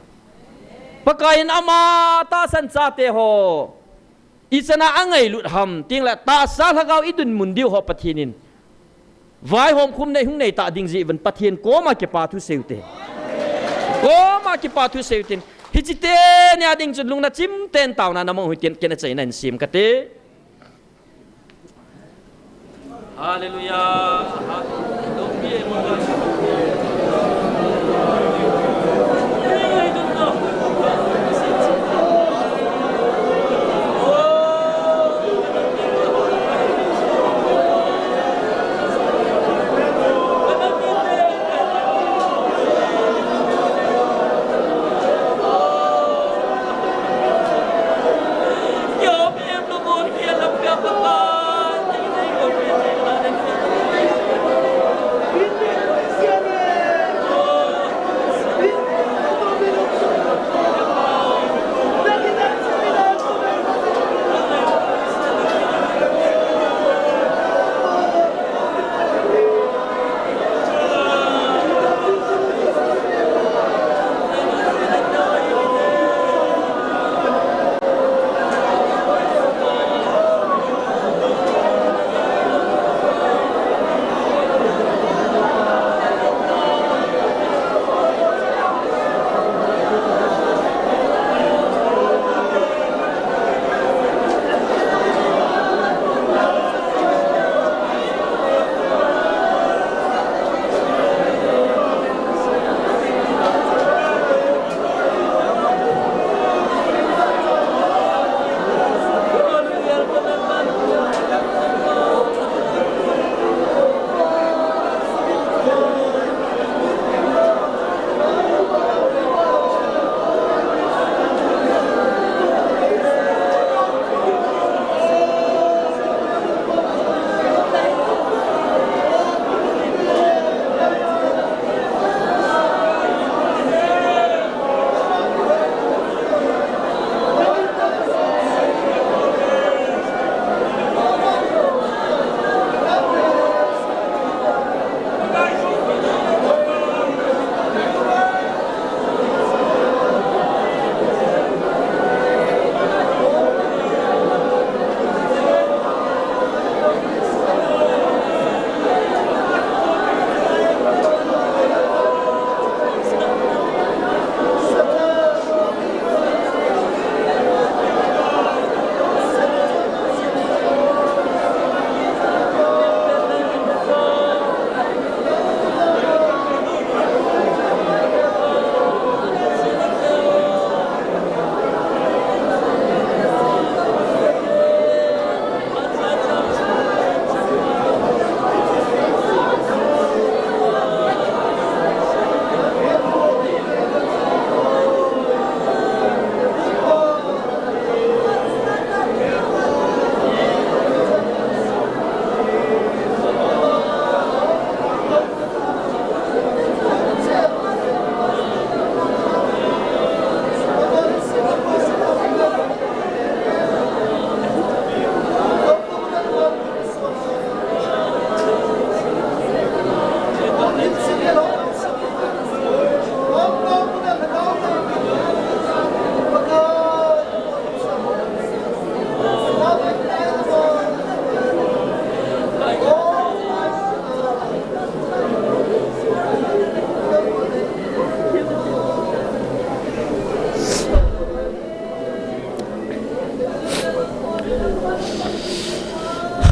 Pakaiyin ama tahsan chate ho ichan a angailut ham, tin le tahsa lhagao i dinmun diu ho Pathen in vaihom khum nei hung nei ta ding jeh uvin Pathen koma kipa thu seiu te. Koma kipa thu seiu tin. Hiche teni a ding chun lungna chimtah in taona na mang u hitin, ken achaina in sem kate. Hallelujah.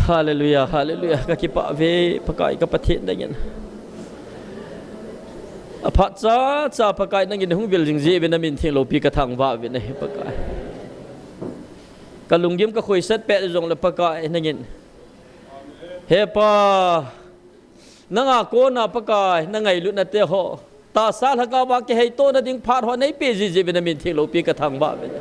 Hallelujah, hallelujah. Ka kipah ve, Pakai ka Pathen nangin. Aphat chacha Pakai nangin hung vil jing jeh uvin na min theng loupi ka thangvah uvin ahi Pakai. Ka lunggim ka khoisat pet jongle Pakai nangin. He Pa, nanga kona Pakai, na ngailutna te ho. Tahsa lhagao a kiheitona ding phat ho nei pe jiji uvin na min theng loupi ka thangvah uvin.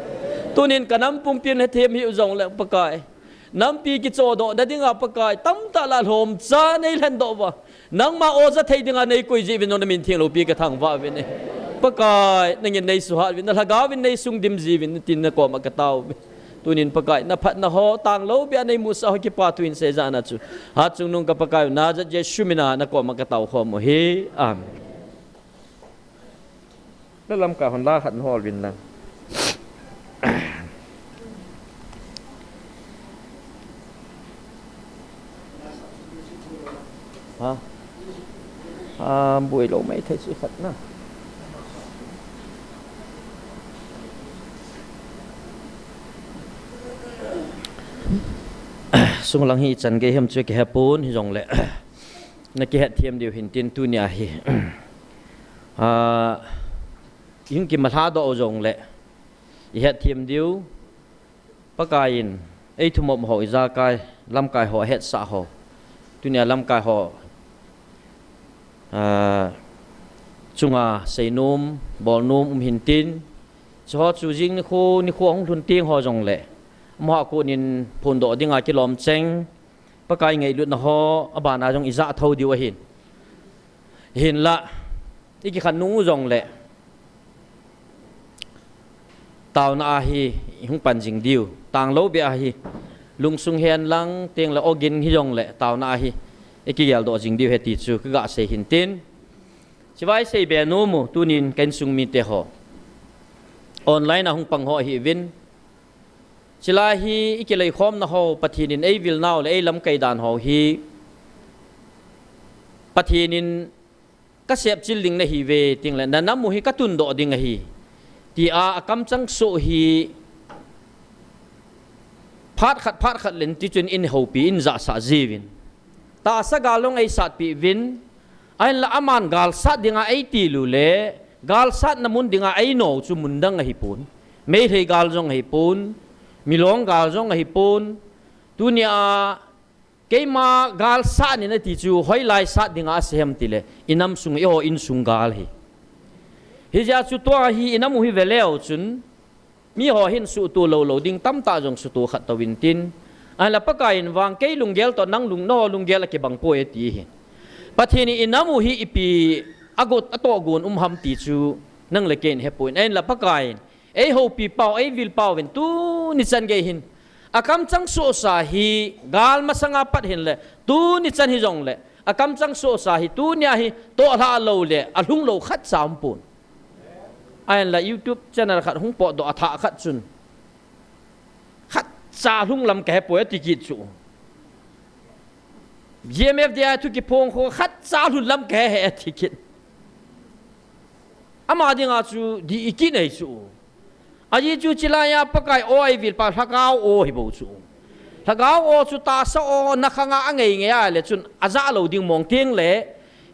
Tunin ka nam pumpi na them hiu jongle Pakai. Nampi kichodohna dinga Pakai, tamtah lah lhomcha nei lhendoh uva. Nangma o ja thei dinga nei koi ji uvin na min theng loupi ka thangvah uvin e. Pakai, nangin nei suhat uvin, na lhagao vin nei sung dim ji uvin, tin na koma ka tao uvin. Tunin Pakai, na phatna ho, tanglou beh a nei musah ho kipa thu in seijana chu. Hatchungnung ka Pakai u, Nazareth Jesu mina na koma ka tao khom u hi. Amen. La lamkai hon la khat hol uvin lang. Ha? Ha, buai lou mai thei chu khat na. Sunglang hi chan gei hem chu kihepon hijongle. Na kihet them diu hin tin tunia hi. Ah, hing kimalha doh jongle. I het them diu. Pakai in, ei thumop ho ijakai, lamkai ho, ahetsah ho. Tunia lamkai ho, ah, chunga seinom, bolnom um hin tin. Chuho chu jing nikho, nikho hung lhun teng ho jongle. Amaho a konin phondoh dinga kilom cheng. Pakai ngailutna ho, abana jong ija thou diu ahin. Hinlah, i kikhen nung u jongle. Taona ahi, i hung pan jing diu. Tanglou beh ahi. Lungsung hen lang, teng le ogin hi jongle. Taona ahi. I kigel doh jing diu ahi ti chu, ka ga sei hin tin. Chivai sei be nom u, tunin ka insung mite ho. Online a hung pang ho ahi uvin. Chilai hi i kilei khomna ho, Pathen in ei vil nau le ei lamkai dan ho hi. Pathen in ka sepchil ding nahi ve, tin le, na nam u hi ka tundoh ding ahi. Tia, a kamchang soh hi, phat khat, phat khat len ti chun in houpi, in jahsah ji uvin. Tahsa gal long ei satpi uvin, ahinla aman gal sat dinga ei til u le, gal satna mun dinga ei nou chu mun dang ahi pon. Meitei gal jong ahi pon, Milong gal jong ahi pon. Tunia keima gal sat ni nati chu hoilai sat dinga ase hem tile, i nam sung i ho insung gal hi. Hijeh a chu tua hi i nam u hi veleu chun, mi ho hin suhto lou lou ding tamtah jong suhto khat tou in tin. Ahinla Pakai in vang kei lunggel toh nang lung, na ho lunggel akibang poi ati hi. Pathen in i nam u hi ipi agot atoh gon um ham ti chu nang le kei in hepon. Ahinla Pakai in ei houpi pau, ei vil pau vin tuni chan gei hin. A kamchang sohsa hi gal masanga pat hin le, tuni chan hi jong le. A kamchang sohsa hi tunia hi tohlha lou le, alhung lou khat cha um pon. Ahinla YouTube channel khat hung potdoh a thah khat chun. Khat cha lhung lam ka hepoi ati kit chu. G M F D I thu kiphong kho khat cha lhun lam ka he he ati kit. Ama dinga chu di i kinei chu. Ajeh chu chilai a Pakai o ei vil pa lhagao o hi bou chu. Lhagao o chu tahsa o na khanga a ngei ngei a le chun a ja lou ding mong teng le.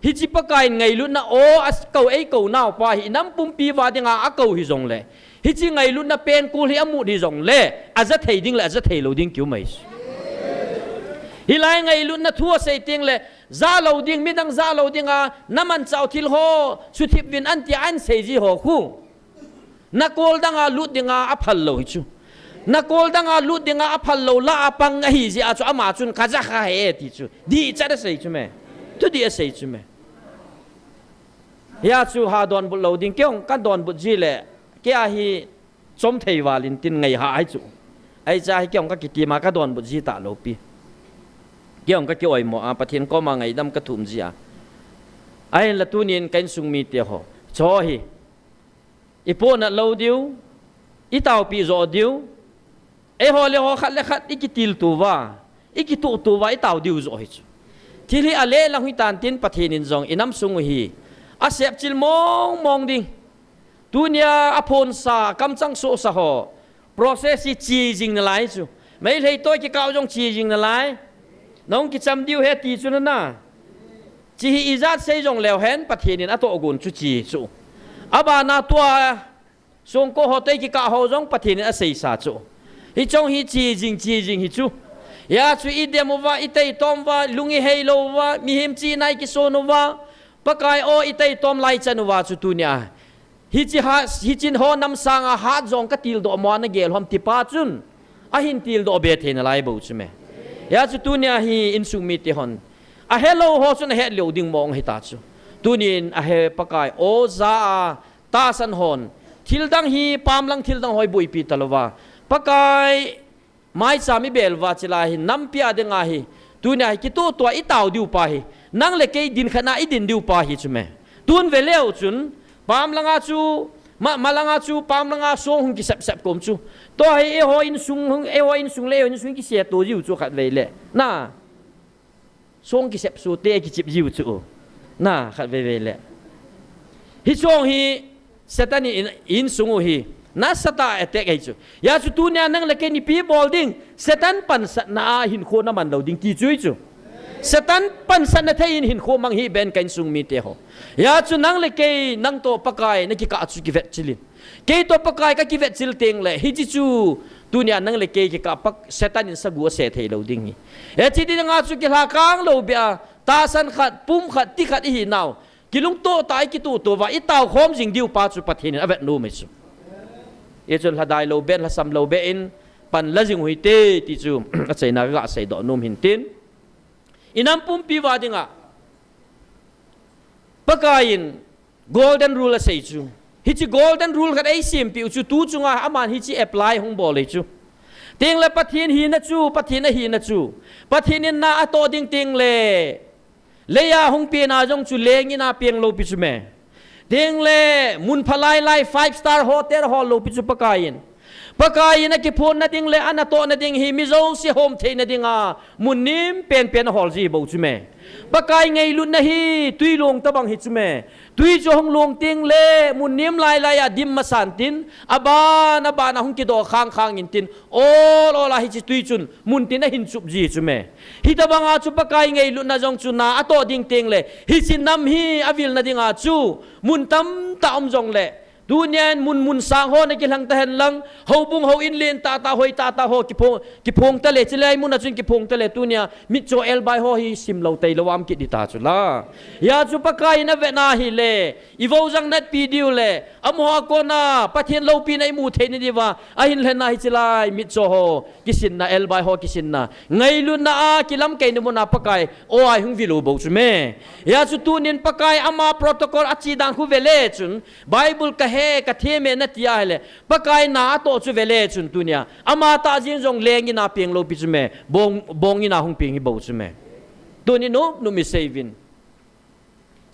Hiche Pakai in ngailutna o a kou ei kou nau pa hi i nam pumpi uva dinga a kou hi jong le. Hiche ngailutna pen kul hi a mut hi jong le. A ja thei ding le a ja thei lou ding kiu mai. Hilai ngailutna thu a sei teng le. Ja lou ding, midang ja lou dinga, na manchah thil ho, suthip vin an tia an sei ji ho khu. Na kol danga lut dinga a phal lou hi chu. Na kol danga lut dinga a phal lou la a pang ahi jeh a chu ama chun ka ja kha he ti chu. Dih chat a sei chu me. Thu dih a sei chu me. Hia chu ha donbut lou ding kei hung ka donbut ji le. Kei a hi chom thei val in tin ngai ha ai chu. Ai cha hi kei hung ka kitima ka donbut ji ta lou pi. Kei hung ka ki oimo a Pathen koma ngaidam ka thum ji a. Ahinla tunin ka insung mite ho. Cho hi. I ponat lou diu, i taopi jo diu, eiho le ho khat le khat i kitilto uva, i kituhto uva, i tao diu jo hi chu. Thil hi a le lang hi tan tin Pathen in jong i nam sung u hi, a sepchil mong mong ding. Tunia a phonsa, kamchang sohsa ho, process hi chi jing nalai chu. Meitei toh kikah u jong chi jing nalai. Nahung kicham diu ahi ti chu nana. Hiche hi ijat sei jong leu hen, Pathen in atoh gon chu hiche chu. Abana tua, songko ho toh kikah ho jong Pathen in aseisa chu. Hiche hi hiche jing, hiche jing hi chu. Hijeh chun idem uva, itaitom uva, lung ihei lou uva, mihem chihna a ikison uva, Pakai o itaitom lai chan uva chu tunia. Hiche ha, hiche ho nam sanga hat jong katildoh mo a nagel ham ti pa chun. Ahin tildoh be thei nalai bou chu me. Hijeh chun tunia hi insung mite hon. Ahelou ho chun ahet lou ding mong hita chu. Tunin ahe Pakai o ja a tahsan hon. Thildang hi pamlang thildang ho iboipi talouva. Pakai Maicham ibel uva chilai hi, nampi a dinga hi, tunia hi kitoh toh a itao diu pa hi, nang le kei din khat na idin diu pa hi chu me. Tun ve leu chun, pam langa chu, ma, ma langa chu, pam langa song hung kisep sep kom chu. Tua hi eiho insung, eiho insung le eiho insung kiseto jiu chu khatvei le. Na. Song kisep sote kichep jiu chu. Na, khatvei vei le. Hiche hi Satan in, insung u hi. Nasatah a attack ahi chu. Hijeh chun tunia nang le kei in ipi bol ding. Satan pansatna a hinkho naman lou ding ti chu ahi chu. Satan pansatna thei in hinkho mang hih beh in ka insung mite ho. Hijeh chun nang le kei nang toh Pakai nakikah chu kivetchil in. Kei toh Pakai kakivetchil teng le, hiche chu, tunia nang le kei kikah Pak-, Satan in sagu ase thei lou ding ahi. Hiche dinga chu kilhakang lou beh a, tahsan khat, pum khat, ti khat ihi nau. Kilungtoh tah a ikitoh toh uva, itao khom jing diu pa chu Pathen in avet nom ahi chu. Hichun lhadai lou beh in, lhasam lou beh in, pan la jing u hite, ti chu, achaina kaga seidoh nom hin tin. Inam pumpi uva dinga. Pakai in, Golden rule asei chu. Hiche golden rule khat eisempeh u chu tu chunga aman hiche apply hung bol ahi chu. Teng le Pathen hina chu, Pathen ahina chu. Pathen in na atoh ding teng le. Leiya hung pena jong chu leng in a peng lou pi chu me. Teng le mun phalai lai five star hotel hol lou pi chu Pakai in. Pakai in akiphonna ding le anatohna ding hi mi jouse hom theina dinga mun nem penpen ahol ji bou chu me. Pakai ngailutna hi tui long tabang hi chu me. Tui chu hung long teng le mun nem lai lai a dim masan tin, aban, aban a hung kidoh khang khang in tin, ol, ol a hiche tui chun mun tin ahin chup ji chu me. Hitabanga chu Pakai ngailutna jong chu na atoh ding teng le, hiche nam hi avilna dinga chu mun tamtah um jong le, Tunian mun mun sang ho nakilhang tahen lang, houbung houin len tahtah hoi tahtah ho kiphong, kiphong tale, chilai mun a chun kiphong tale, tunia mitcho elbai ho hi simlou tailou a um kit ding ta chu la. Hia chu Pakai in avetna hile, i vo jang natpi diu le, amaho a kona Pathen loupina i mu theina diuva, ahin lhenna hi chilai mitcho ho kisinna, elbai ho kisinna, ngailutna a kilamkaina mun a Pakai o a i hung vil u bou chu me. Hia chu tunin Pakai ama protocol a chi dan khu vele chun, Bible ka he, ka them e nati ahile, Pakai na atoh chu vele chun tunia, ama tah jeng jong leng in a peng lou pi chu me, bong, bong in a hung peng hi bou chu me. Tuni nop nop mi seivin.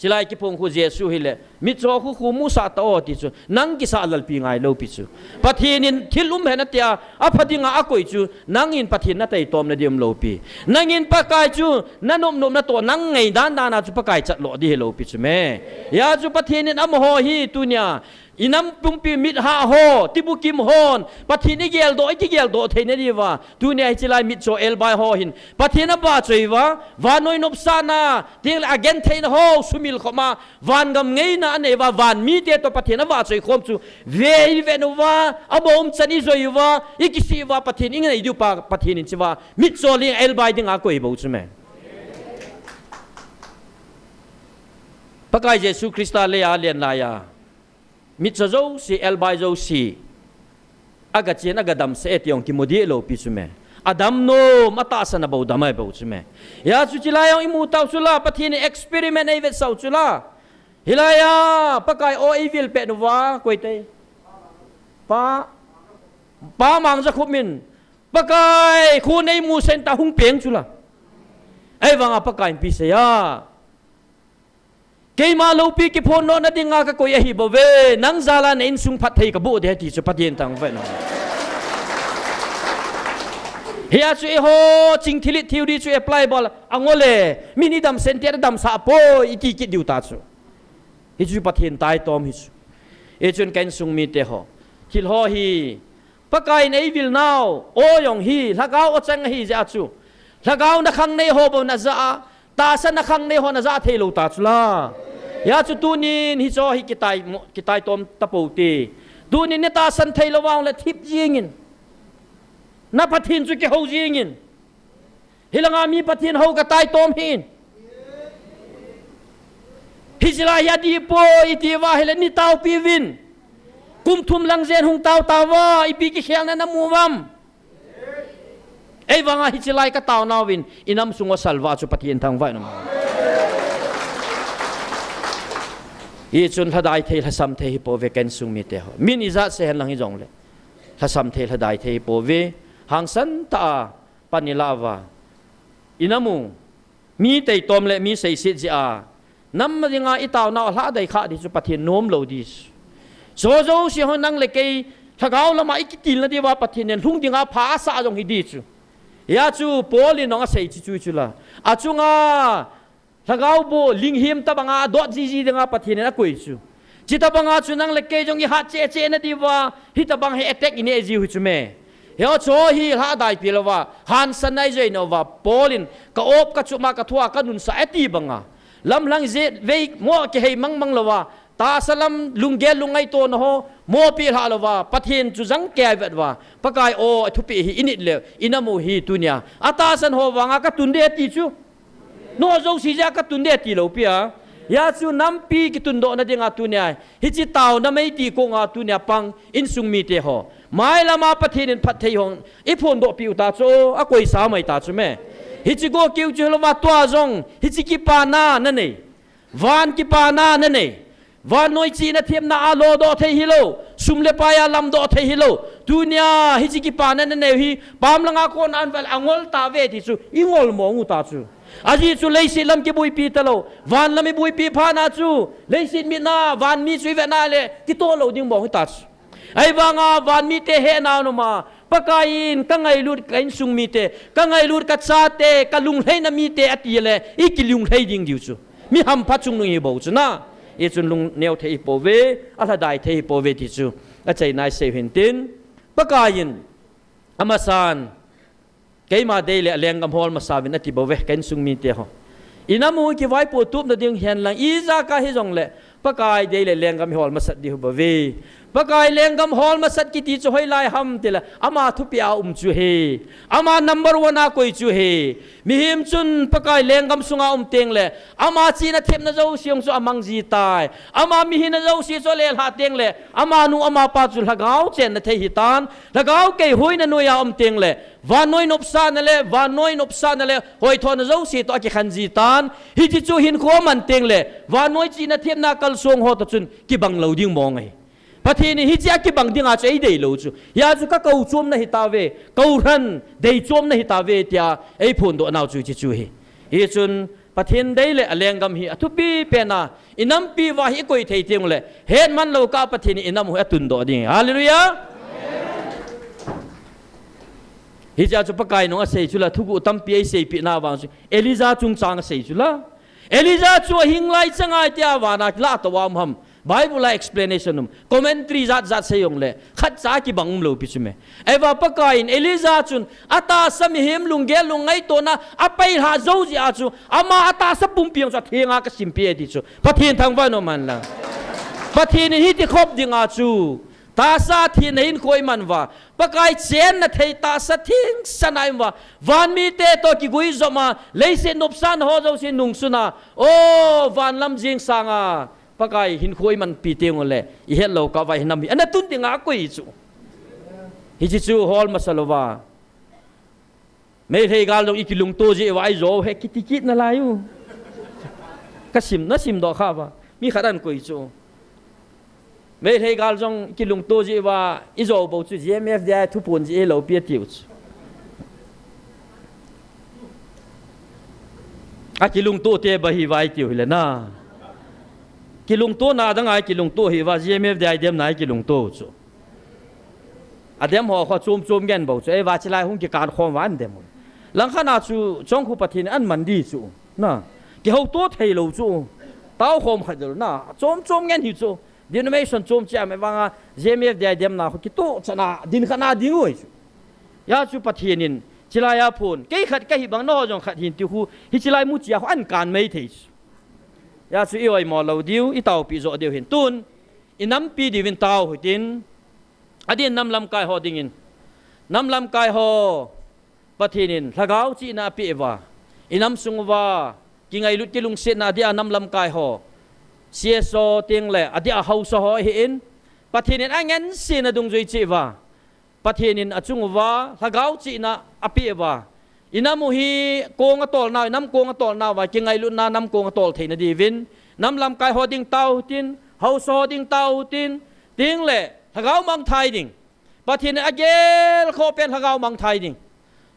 Chilai kiphong khu Jesu hile, mitcho khu khu musah ta o ti chu, nang kisah lalpi ngai lou pi chu. Pathen in thil um hen atia, apha dinga akoi chu, nangin Pathen na taitom na di um lou pi. Nangin Pakai chu, na nop nop na toh, nang ngaidan dan a chu Pakai chat lou di hi lou pi chu me. Hia chu Pathen in amaho hi tunia, i nam pumpi mit ha ho, tibukim hon, Pathen i geldoh, i kigeldoh theina diuva. Tunia hi chilai mitcho elbai ho hin, Pathen a vahchoi uva, vannoi nopsahna, teng le a gentheina ho, sumil khop a, vangam ngeina anei uva, van mite toh Pathen a vahchoi khom chu, ve i vet uva, a bom chan i joi uva, i kisih uva, Pathen i ngai diu pa, Pathen in chi uva, mitcho leng elbai dinga koi bou chu me. Pakai Jesu Christa lei a alen lai a. Mitcho jouse, elbai jouse. Aga chen, aga damsah e ti jong kimu di lou pi chu me. A dam nom, a tahsan a bou dam a bou chu me. Hia chu chilai jong i mu tau chu la, Pathen in experiment ei vetsah u chu la. Hilai a, Pakai o ei vil pet uva, koi te. Pa, Pa Mangjakhup in. Pakai, khu nei mu sen ta hung peng chu la. Ei vang a Pakai in pi se a. Keima loupi kiphondohna dinga ka koi ahi bou ve, nang jal a na insung phatthei ka boh ding ahi ti chu Pathen thangvah in. Hia chu eiho ching thilhit theory chu apply bol a ngol e, mi ni damsah in ti a damsah poi i ti kit diu ta chu. Hichu Pathen taitom hi chu. Hichun ka insung mite ho. Thil ho hi Pakai in ei vil nau, o jong hi, lhagao o chang ahi jeh a chu. Lhagao na khangnei ho bou na ja a, tahsa na khangnei ho na ja thei lou ta chu la. Hijeh chun tunin hiche hi kitai mo-, kitai tom ta pou te. Tunin na tahsan thei lou vang le thip jingin. Na Pathen chu kihou jingin. Hilanga mi Pathen hou ka tai tom hin. Hiche lai hi adih poi iti uva ahile nei taopi uvin. Kum thum lang jen hung tao tao uva, ipi kikhelna na mu uvam. Ei vanga hiche lai ka tao nauvin, i nam sung uva salvah chu Pathen thangvah in um. Hichun lhadai thei, lhasam thei hi pou ve ka insung mite ho. Min ijat se hen lang hijongle. Lhasam thei, lhadai thei hi pou ve. Hangsan tah a, pan i la uva. I nam u. Mi teitom le mi seiset jeh a. Nam dinga i taonau a lhadai kha di chu Pathen nom lou di chu. Chujouse ho nang le kei lhagao lama i kitilna diuva Pathen in lhung dinga pha asah jong hi di chu. Hijeh chun Paul in jong asei chu chu chu la. Achunga lhagao bou linghem tabanga adot jiji dinga Pathen in akoi chu. Chutabanga chu nang le kei jong i hat cheh cheh na diuva, hitabang hi attack i neh jiu hi chu me. Hiche hi lhadai pi louva, hansan nai joi nauva, Paul in ka op ka chup ma ka thua ka nunsa ati banga. Lamlhang jet vei mo kihei mang mang louva, tahsa lam lunggel lungngaito na ho, mopi lha louva, Pathen chu jang kei vet uva, Pakai o, athupi hi i nit le, i nam u hi tunia. Atahsan ho vanga ka tun de ti chu. Nangho jouse jeh a ka tun de ti lou pi a. Hijeh chun nampi kitundoh na dinga tunia. Hiche taona mei ti konga tunia pang insung mite ho. Mai lama Pathen in phatthei hung i phondoh piu ta chu, akoi sa mai ta chu me. Hiche go kiu chu louva tua jong, hiche kipana na nei. Van kipana na nei. Vannoi chihna themna a lodoh thei hilou, sum le pai a lamdoh thei hilou. Tunia, hiche kipana na neiu hi, pam langa kona an val angol ta ve ti chu, i ngol mong u ta chu. Ajeh chu leiset lam kibuipi talou, van lam i buipi phat na chu, leiset mitna, van mi chu i vet na le, kitoh lou ding mong hi ta chu. Ahivanga van mite hena noma, Pakai in ka ngailut ka insung mite, ka ngailut ka chate, ka lunglhaina mite ati le, i kilunglhai ding diu chu. Mi hampha chungnung hi bou chu na. Hichun lungneo thei hi pou ve, alhadai thei hi pou ve ti chu. Achaina i sei hin tin. Pakai in, amasan, keima dei le alenggam hol masa uvin ati bou ve, ka insung mite ho. I nam u kivaipo tup na ding hen lang, ijat a hijongle, Pakai dei le lenggam i hol masat diu bou ve. Pakai lenggam hol masat kiti chu hoilai ham ti le, ama thupi a um chu he. Ama number one a koi chu he. Mihem chun Pakai lenggam sunga um teng le, ama chihna themna jouse jong chu amang ji tai. Ama mihina jouse chu alelha teng le, amanu amapa chu lhagao chenna thei hi tan. Lhagao keihuina noiya um teng le, vannoi nopsahna le, vannoi nopsahna le, hoithona jouse toh akikhen ji tan. Hiche chu hinkho aman teng le, vannoi chihna themna kalsong ho toh chun kibang lou ding mong ahi. Pathen in hiche a kibang dinga chu eidei lou chu. Hijeh chun ka kou chom na hi ta ve, kou hran dei chom na hi ta ve tia eiphondoh nau chu hiche chu hi. Hichun Pathen dei le alenggam hi athupi pen a, i nampi uva hi i koi thei teng le, hetman lou kah a Pathen in i nam u hi atundoh ding. Hallelujah! Hijeh chun Pakai in jong asei chu la, thuguh tampi eiseipeh na vang chu. Elijah chungchang asei chu la. Elijah chu ahing lai chang a itia vana kilah tou a um ham. Bible a explanation um, commentary jat jat sei jongle, khatcha kibang um lou pi chu me. Ahivang Pakai in Elijah chun, atahsa mihem lunggel lungngaitona, apailha jou jeh a chu, ama atahsa pumpi jong chu athenga kasimpi e ti chu. Pathen thangvah in um hen lang. Pathen in hiti khop dinga chu, tahsa thina hinkho iman uva, Pakai chenna thei tahsa thengsan a i um uva, van mite toh kiguijop a, leiset nopsahna ho jouse nungsun a, o, van lam jeng sanga, Pakai hinkho imanpi teng ule, i hetlou kah uva i nam hi ana tun dinga akoi chu. Hiche chu hol masa louva. Meitei gal jong i kilungto jeh uva i jou hi kiti kit nalai u. Ka sim, na simdoh kha uva. Mi khat ahin koi chu. Meitei gal jong i kilungto jeh uva i jou bou chu G M F D I thuphon jeh hilou pi atiu chu. Akilungto te ba hi uva itiu hile na. Kilungto na dang a kilungto hi uva, G M F D I demna a kilungto chu. Adem ho kho chom chom ngen bou chu, eiva chilai hung kikan khom uva an dem u. Langkhat na chu chong khu Pathen in aman di chu. Na. Kihouto thei lou chu. Tao khom khat lou na. Chom chom ngen hi chu. Denomination chom cheh a me vanga G M F D I demna kho kitoh chana din khat na ding u ahi chu. Hijeh chu Pathen in Chilai a phun. Kei khat kahi bang nangho jong khat hin ti khu. Hiche lai muchi a khu ahin kan mai thei chu. Hijeh chun i oimo lou diu, i taopi jo diu hin. Tun, i nampi diuvin tao hitin. Adeh in nam lamkai ho dingin. Nam lamkai ho. Pathen in lhagao chihna apeh uva, i nam sung uva, kingailut kilungsetna adeh a nam lamkai ho, C S O teng le adeh a haosa ho ahin, Pathen in angensetna dungjui cheh uva, Pathen in achung uva lhagao chihna apeh uva, i nam u hi kong atol nau, i nam kong atol nauva, kingailutna nam kong atol theina diuvin, nam lamkai ho ding tao hitin, haosa ho ding tao hitin, teng le lhagao mangthai ding. Pathen in agel khoh pen lhagao mangthai ding.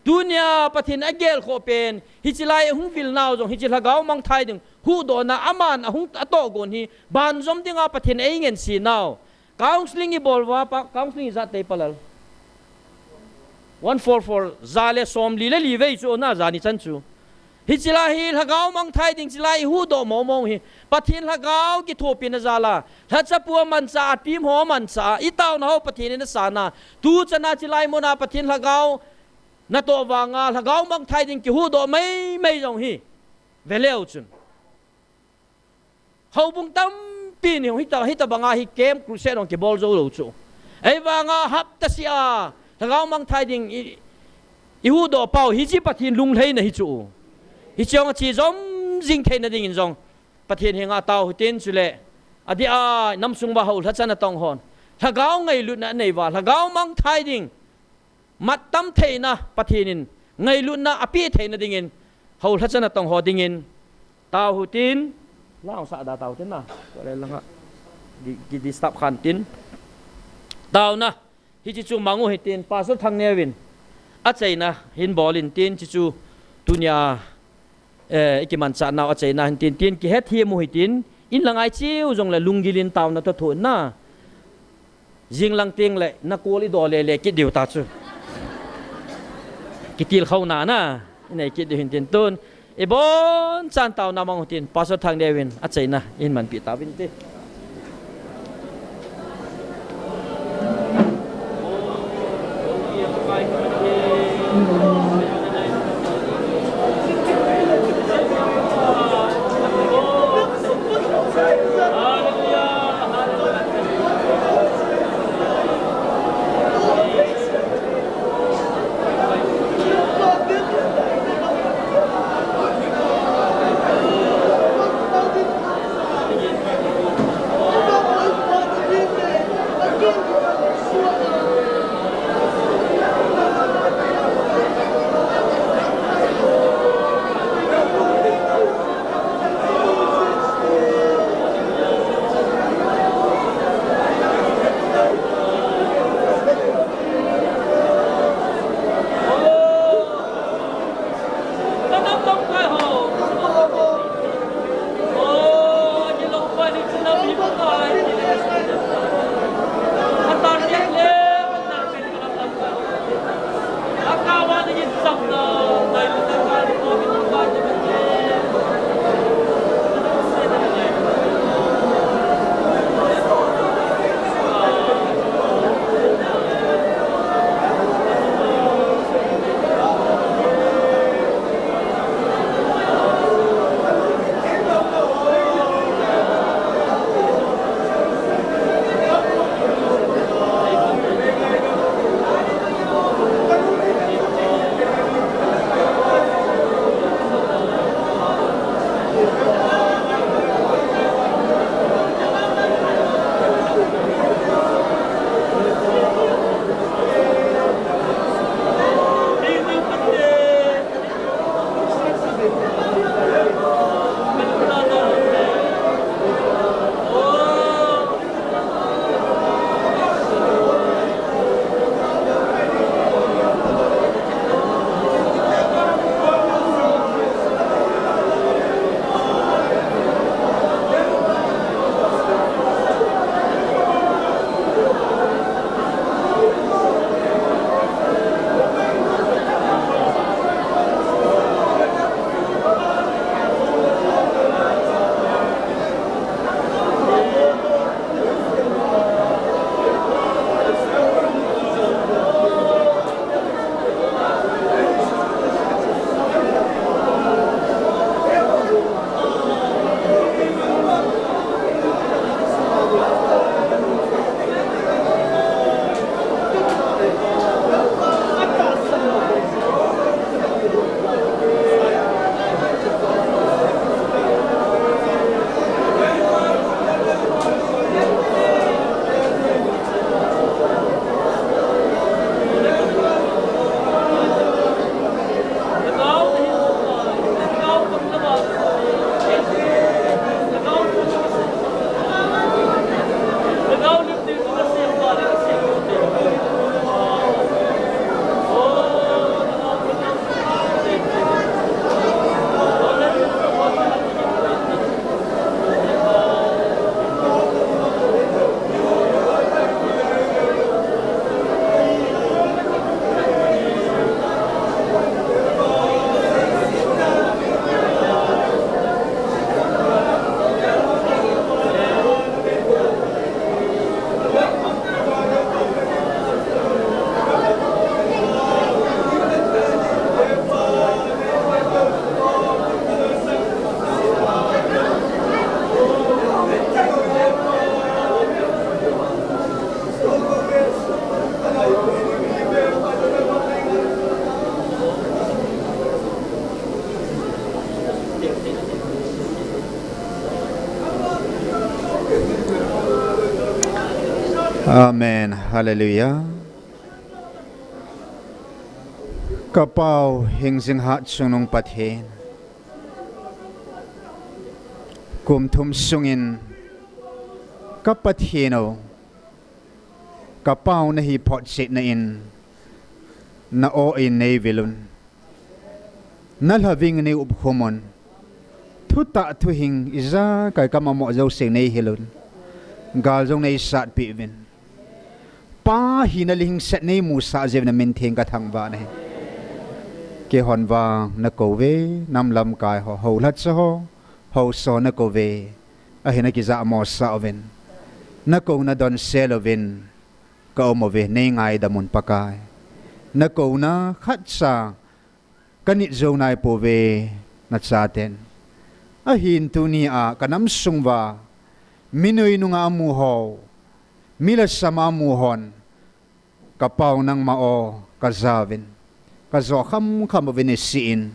Tunia Pathen in agel khoh pen, hiche lai hung vil nau jong, hiche lhagao mangthai ding huhdohna aman ahung atoh gon hi, banjom dinga Pathen in eingense nau. Counseling i bol uva pa, counseling ijat tei palal. One four four, ja le somli le li vei chu na, jani chan chu. Hiche lai hi lhagao mangthai ding, hiche lai i huhdoh mong mong hi Pathen lhagao kithopina jal a, lhachapu amanchah a, team ho amanchah a, i taona ho Pathen in asan a, tu chan a hiche lai mun a Pathen lhagao natoh vanga lhagao mangthai ding kihuhdoh mai mai jong hi. Ve leu chun. Houbung tampi in hita, hita banga hi camp crusade hung kibol jou lou chu. Ahivanga hapta seh a lhagao mangthai ding i, i huhdoh pau, hiche Pathen lunglhaina hi chu. Hiche jong ache jom jing theina dingin jong Pathen henga tao hitin chule, adeh a nam sung uva hou lhacha natong hon lhagao ngailutna anei uva, lhagao mangthai ding mat tam theina Pathen in ngailutna apeh theina dingin, hou lhacha natong ho dingin, tao hitin, lang sa da tao hitin na, ko le langa, ki, ki disturb khan tin. Taona, hiche chu mang u hitin, Pastor Thangneo in achaina hin bol in tin, hiche chu tunia, eh, i kimanchah nau achaina hin tin, tin kihethem u hitin, in lang a i cheu jong le lunggil in taona toh thon na. Jing lang teng le, na kol i do le le kit diu ta chu. Kitilkhou na na, i nei kit diu hin tin tun. I bonchan taona mang u hitin, Pastor Thangneo in achaina, in manpi tauvin te. Amen. Hallelujah. Ka Pau hingjing hatchungnung Pathen, kum thum sungin ka Pathen o, ka Pau nahi photchetna in na aw in nei vil un. Na lhaving nei upkhum un. Thutah thuhing ijakai ka mamo jouse nei hil un. Gal jong nei satpeh uvin. Pa hina le hingset nei musah jeh uvin na min theng ka thangvah nahi. Keihon vang na kou ve, nam lamkai ho, hou lhacha ho, hou so na kou ve. Ahin na kijah mosah uvin. Na kouna donsel uvin. Ka um uve, nei ngaidam un Pakai. Na kouna khatcha ka nit jou nai pouve, na chaten. Ahin tuni a ka nam sung uva, mi nuinunga amu ho, mi lhasam a amu hon, ka Pau nangma aw ka ja uvin, ka jo khamkham uvin, isih in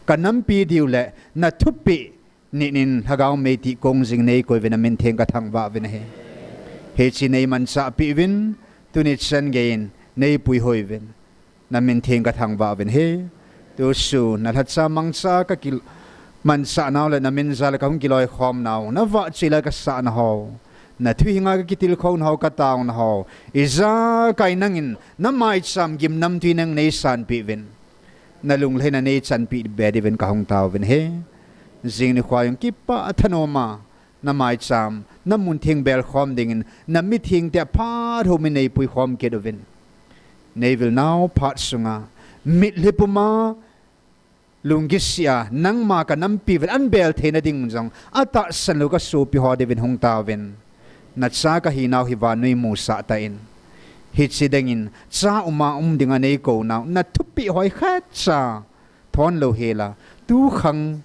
ka nampi diu le na thupeh nit in lhagao mei tih kong jing nei koi uvin, na min theng ka thangvah uvin ahi. Hiche nei manchah peh uvin, tuni chan gei in nei puihoi uvin, na min theng ka thangvah uvin ahi. Tusun na lhacha mangcha ka ki manchah nau le na min jal a ka hung kiloikhom nau, na vahchoi la ka sahna ho, na thuhing a ka kitilkhou nau, ka tauna ho, ijakai nangin na maicham gimnamtui nang nei sanpeh uvin, na lunglhaina nei chanpeh be diuvin ka hung taovin ahi. Jing nikho jong kipah thanoma na maicham, na mun theng belkhom dingin na mithengte phat houmin nei puikhom kit uvin. Nei vil nau phat sunga mitlhi puma lunggil sia nangma ka nampi uvin, an bel theina ding jong atahsan lou ka sopi ho diuvin hung taovin. Na cha ka hinau hi vannoi musah tan. Hiche dingin cha uma um dinga nei kou nau, na thupeh hoi khatcha thon lou hela, tu khang,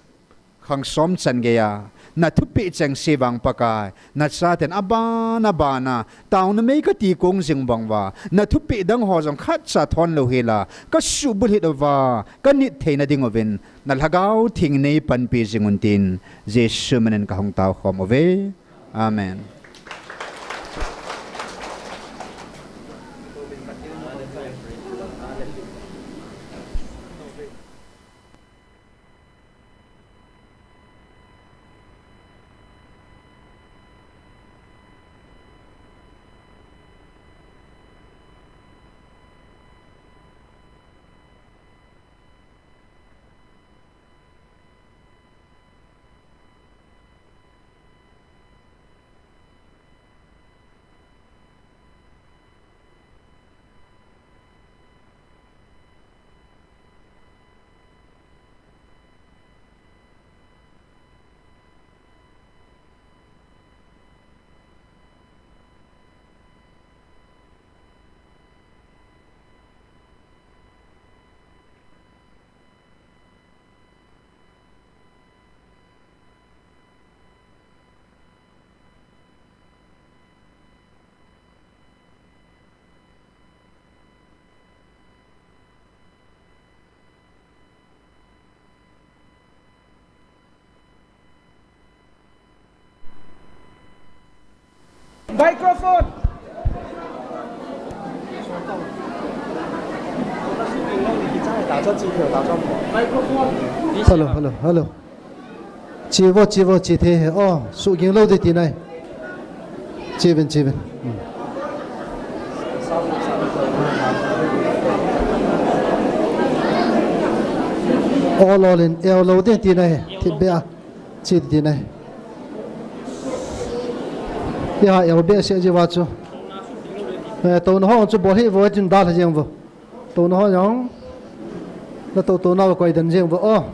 khang som chan geiya na thupeh chengse vang Pakai, na chaten aban aban a tauna mei ka ti kong jing bang uva, na thupeh dang ho jong khatcha thon lou hela, ka subulhit uva ka nit theina ding uvin, na lhagao theng nei panpi jing un tin, Jesu minin ka hung taokhom uve. Amen. Microphone. Hello, hello, hello. Chi vo, chi vo, chi thei he. Oh, suhging lou ding ti nai. Chi uvin, chi uvin. Hmm. Oh, lolin, eo lou ding ti nai. Thipbeh a. Chi ti nai. Iha eo behseh ji uva chu. Eh, touna ho chu bol hih vo tin dalha jeng vo. Touna ho jong. Na tou touna uva koi den jeng vo. Oh.